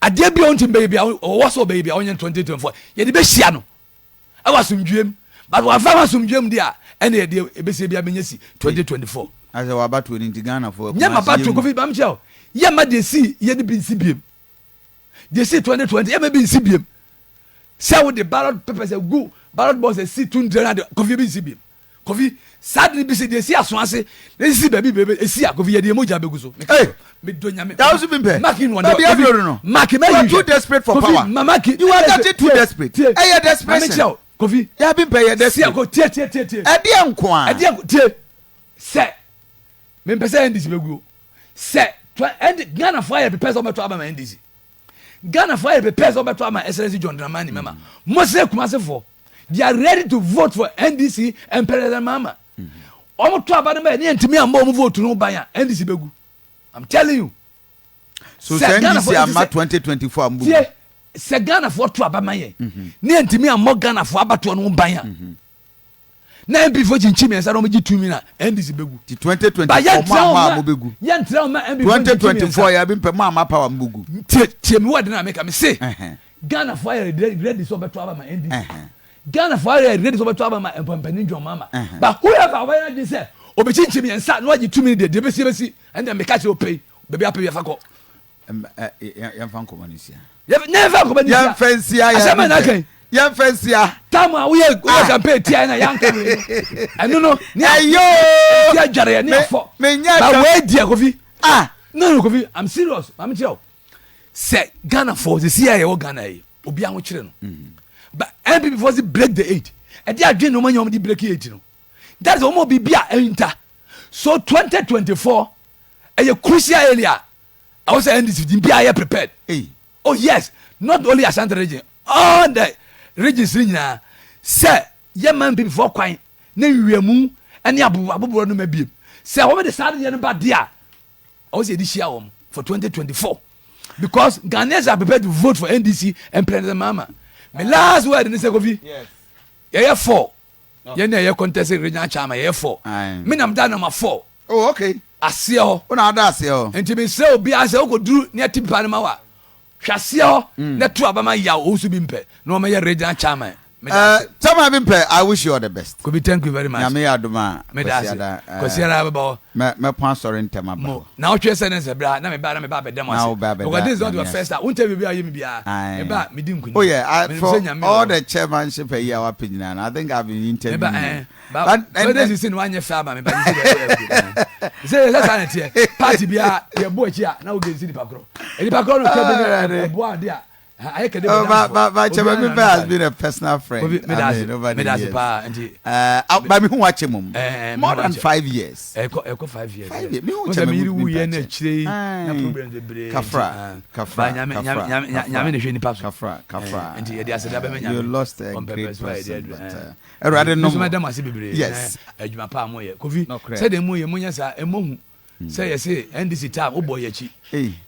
adeɛ bi a ɔntumi bɛyɛ bi a ɔwɔ sɛ ɔbɛyɛ bi a ɔnyɛ 2024 yɛde bɛhyia no ɛwɔ asomdwoeɛ mu but wɔamfa ho asomdwoeɛ mu deɛ a ɛne yɛde ɛbɛsie bi abɛnya si 2024. Asɛ wabatoɔ no nti Ghanafoɔ nyɛ mabatoɔ Kofi bam kyerɛ wo yɛ ma deɛ si yɛ de bi nsi biem deɛ si 2020 yɛ ma bi nsi biem sɛ wode ballot papers agu ballot box asi tundra no ade Kofi bi nsi biem Kofi, saa de no bi sɛ deɛ esi aso ase na esisi baabi baabi esi a Kofi yɛde yɛn mogya bɛgu so. Hey, medɔ nyame. That also been pɛ. Maki no Baabi aduro no. Maki mɛ You are too desperate for Kofi, power. Ma Maki. You are getting too desperate. Ɛyɛ desperation. Mame kyerɛ wo. Kofi. Yaw Abimpɛ yɛ desperate. Si ako tie tie tie tie. Ɛdeɛ nko a. Ɛdeɛ nko tie sɛ mempɛ sɛ NDC bɛguo sɛ ND Ghana fo ayɛ prepare sɛ wɔbɛtɔ aba ma NDC. Ghana fo ayɛ prepare sɛ wɔbɛtɔ ama Excellency John Dramani Mahama. Mosrɛ Kumasi foɔ they are ready to vote for NDC and President Mahama. Wɔn to aba no ma yɛ ne yɛn ntumi ammɔ wɔn vote no ban a NDC bɛgu. I'm telling you. So sɛ NDC amma 2024 a mbubu. Tie sɛ Ghanafoɔ to aba ma yɛn mhm. ne yɛntumi ammɔ Ghanafoɔ abatoɔ no ho ban a mhm. na MP foɔ kyinkyin mmiɛnsa na wɔgye tumi na NDC bɛgu. Ti 2024 mo ama a mobɛgu. Yɛntena wɔn ma MP foɔ kyinkyin mmiɛnsa. 2024 yɛ abi mpɛ mo ama power mbugu. Tie tie mi wɔ de na meka mi se Ghanafoɔ ayɛ ready sɛ ɔbɛto aba ma NDC. Ghanafoɔ ayɛ ready sɛ ɔbɛto aba ma mpanin John Mahama. But whoever ɔbɛyɛ n'adwene sɛ ɔbɛkyinkyin mmiɛnsa na wagye tumi deɛ deɛ bɛsi bɛsi ɛnna meka kyerɛ ɔpɛ yi. Baabi apɛ yɛfa kɔ. Yɛmfa nkɔmɔ no nsia. Yɛmfa nkɔmɔ no nsia. Yɛmfa nsia. Asɛm na aka yi. Yɛmfa nsia. Tam a woyɛ woyɛ ah. campaign tia na yɛanka wei no. Ɛno no. Ne ɛyoo. Ti adware yɛ ne afɔ. Menya Ba wei deɛ Kofi. Ah. No no Kofi I'm serious. Maame kyerɛ o. Sɛ Ghana fo sɛ si a yɛwɔ Ghana yi obi ahokyere no. Mm-hmm. But NPP fo si break the eight. Ɛde adwene na wɔn anya wɔn de break eight no. That is wɔn biribi a ɛnta. So 2024 ɛyɛ crucial area ɛwɔ sɛ ndc di bi ayɛ prepared. Hey. Oh yes, not only Ashanti region, all the regions ni nyinaa sɛ yɛ man mpipifoɔ kwan ne nwiamu ne aboborɔ no ma biem sɛ wɔn de saa adeɛ no ba deɛ a ɛwɔ sɛ yɛde hyia wɔn for 2024 because Ghanaians are prepared to vote for NDC and President Mahama. My last word ni sɛ Kofi yɛyɛ four yɛn na yɛ contest regional chairman yɛyɛ four me nam da number four. Oh okay. Aseɛ hɔ. Wo na ada aseɛ hɔ. Nti me srɛ obiara sɛ wokɔ duru ne ɛte pipa no ma wa hwɛ aseɛ hɔ mm. na tu abama yaw owusu bi mpɛ na wɔn yɛ regional chairman. Uh, chairman bi mpɛ I wish you all the best. Kobi thank you very much. Nyame yɛ adom a. Meda ase. Kwasiada bɛbɔ hɔ. Mɛ mɛpɔn asɔre ntɛm aba hɔ. Na ɔtwe sɛ ne nsɛ bra na me ba na me ba abɛda mo ase. Na wo ba abɛda. Because this is not your first time. Won't tell me bi a yɛ mi biara. Me ba me di nkunim. Oh yeah, I, for all the chairmanship a year wapɛ nyinaa no, I think I've been interviewing you. Eh, ba but this is no anyɛ fɛ ama me ba yi sɛ sɛ sɛ saa na teɛ party biara yɛ bɔ akyi a na wo gɛnsi nipa korɔ nipa korɔ no kɛ bi ne ɛboa ade a ayɛ kɛde bɔ danfo. But but Chairman Bimpe has been a personal friend. I mean, over the years. But me hu wakyɛ mum. More than 5 years. Ɛkɔ 5 years. 5 years. Me hu Chairman Bimpe. Wu yɛ na akyire yi na problems bebree. Kafra. Kafra. Nyame nyame na hwɛ nipa so. Kafra. Kafra. Nti yɛde aseda bɛmɛ nyame. You lost a great person but. Awurade nom. Nso mɛda mo ase bebree. Yes. Adwuma pa a moyɛ. Kofi, sɛdeɛ moyɛ monyɛ saa ɛmmɔ hu sɛ yɛse NDC time wobɔ yɛ akyi.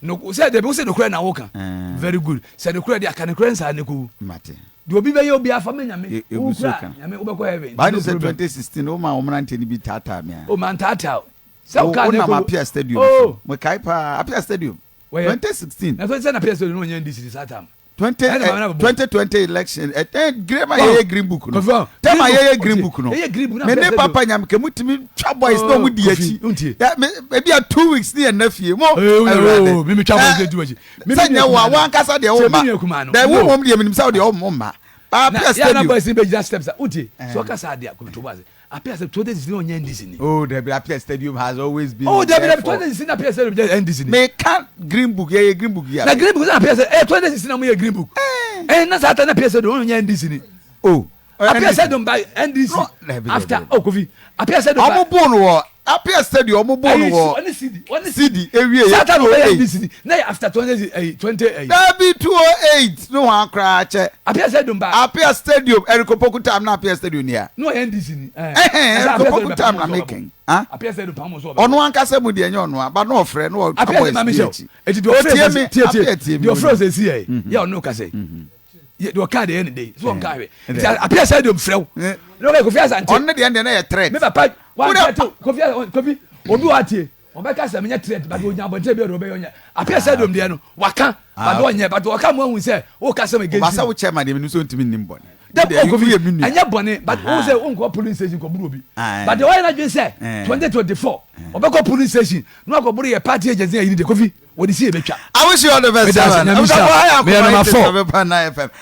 No sɛ dabi wosɛ nokorɛ na woka. Very good. Sɛ nokorɛ deɛ aka nokorɛ nsaa ne kɔwu. Mate. Deɛ obi bɛyɛ obi afa ma nyame. Wo kura nyame wobɛkɔ heaven. Bible sɛ 2016 wo ma wo mmeranteɛ no bi taataa me a. O man taataa o. Sɛ wo kaa ne kɔwu. Wonam Apia Stadium so. Mekae paa Apia Stadium. 2016. Na sɛ na Apia Stadium no wɔnyɛ NDC saa time. 2020 election ɛ ɛ green ma yɛyɛ green book no tɛm a yɛyɛ green book no me ne papa nyam kɛ mu tumi twa boys na ɔmo di akyi ebi a 2 weeks ne yɛ nna fie mo ɛwurade sɛ nyɛ wo a wankasa deɛ wo ma dɛ wo mom deɛ menim sɛ wo deɛ wo ma Apia Stadium. Na boys bɛ gyina steps a wotie so ɔka saa deɛ kɔmito bɔ ase Apia sɛ 2016 ɔnyɛ NDC ni. Oh dabi, Apia Stadium has always been. Oh dabi dabi, 2016 Apia Stadium jɛ NDC ni. Me ka green book yɛ yɛ green book yi. Na green book na Apia sɛ eh 2016 na mo yɛ green book. Eh na saa ta na Apia Stadium ɔnyɛ NDC ni. Oh. Apia Stadium by NDC. No, dabi, after oh Kofi Apia Stadium. Ɔmo bo no wɔ Apia Stadium ɔmo bo no wɔ. Ɔne CD ɔne CD ewie yɛ. Saa ta na ɔbɛyɛ NDC ni na yɛ after 20 20 ɛyi. Dabi 208 no hɔn koraa kyɛ. Apia Stadium ba. Apia Stadium Eric Opoku time na Apia Stadium ni a. No ɔyɛ NDC ni. Ɛhɛn Eric Opoku time na mekɛn. Apia Stadium pam so ɔbɛ. Ɔno ankasa mu deɛ nyɛ ɔno a ba na ɔfrɛ na ɔtwa Apia boys maame bi hyɛ akyi. Eti deɛ ɔfrɛ Otie me tie tie Apia tie me. deɛ ɔfrɛ sɛ si yɛ yɛ ɔno kasa yi deɛ ɔka deɛ yɛ ne de so ɔnka hwɛ nti Apia Stadium frɛ wo na ɔkɛ Kofi Asante. Ɔno deɛ deɛ na yɛ threat. Me papa wa threat Kofi Kofi obi wa tie ɔbɛka sɛ menyɛ threat but onya abɔnten bi ɔde ɔbɛyɛ ɔnyɛ Apia Stadium deɛ no waka but ɔnyɛ but ɔka mu ahu sɛ ɔka sɛ against. Ɔbasa wo chairman deɛ menim sɛ ɔntumi nnim bɔne. Dɛ Kofi ɛnyɛ bɔne but wo sɛ wonkɔ polling station kɔboro obi but deɛ ɔyɛ n'adwene sɛ 2024 ɔbɛkɔ polling station na wakɔboro yɛ party agents ne ayi ne deɛ Kofi wɔde si yɛbɛtwa. I wish you all the best. Meda ase, Nyame nhyira wo. Meyɛ number four. FM.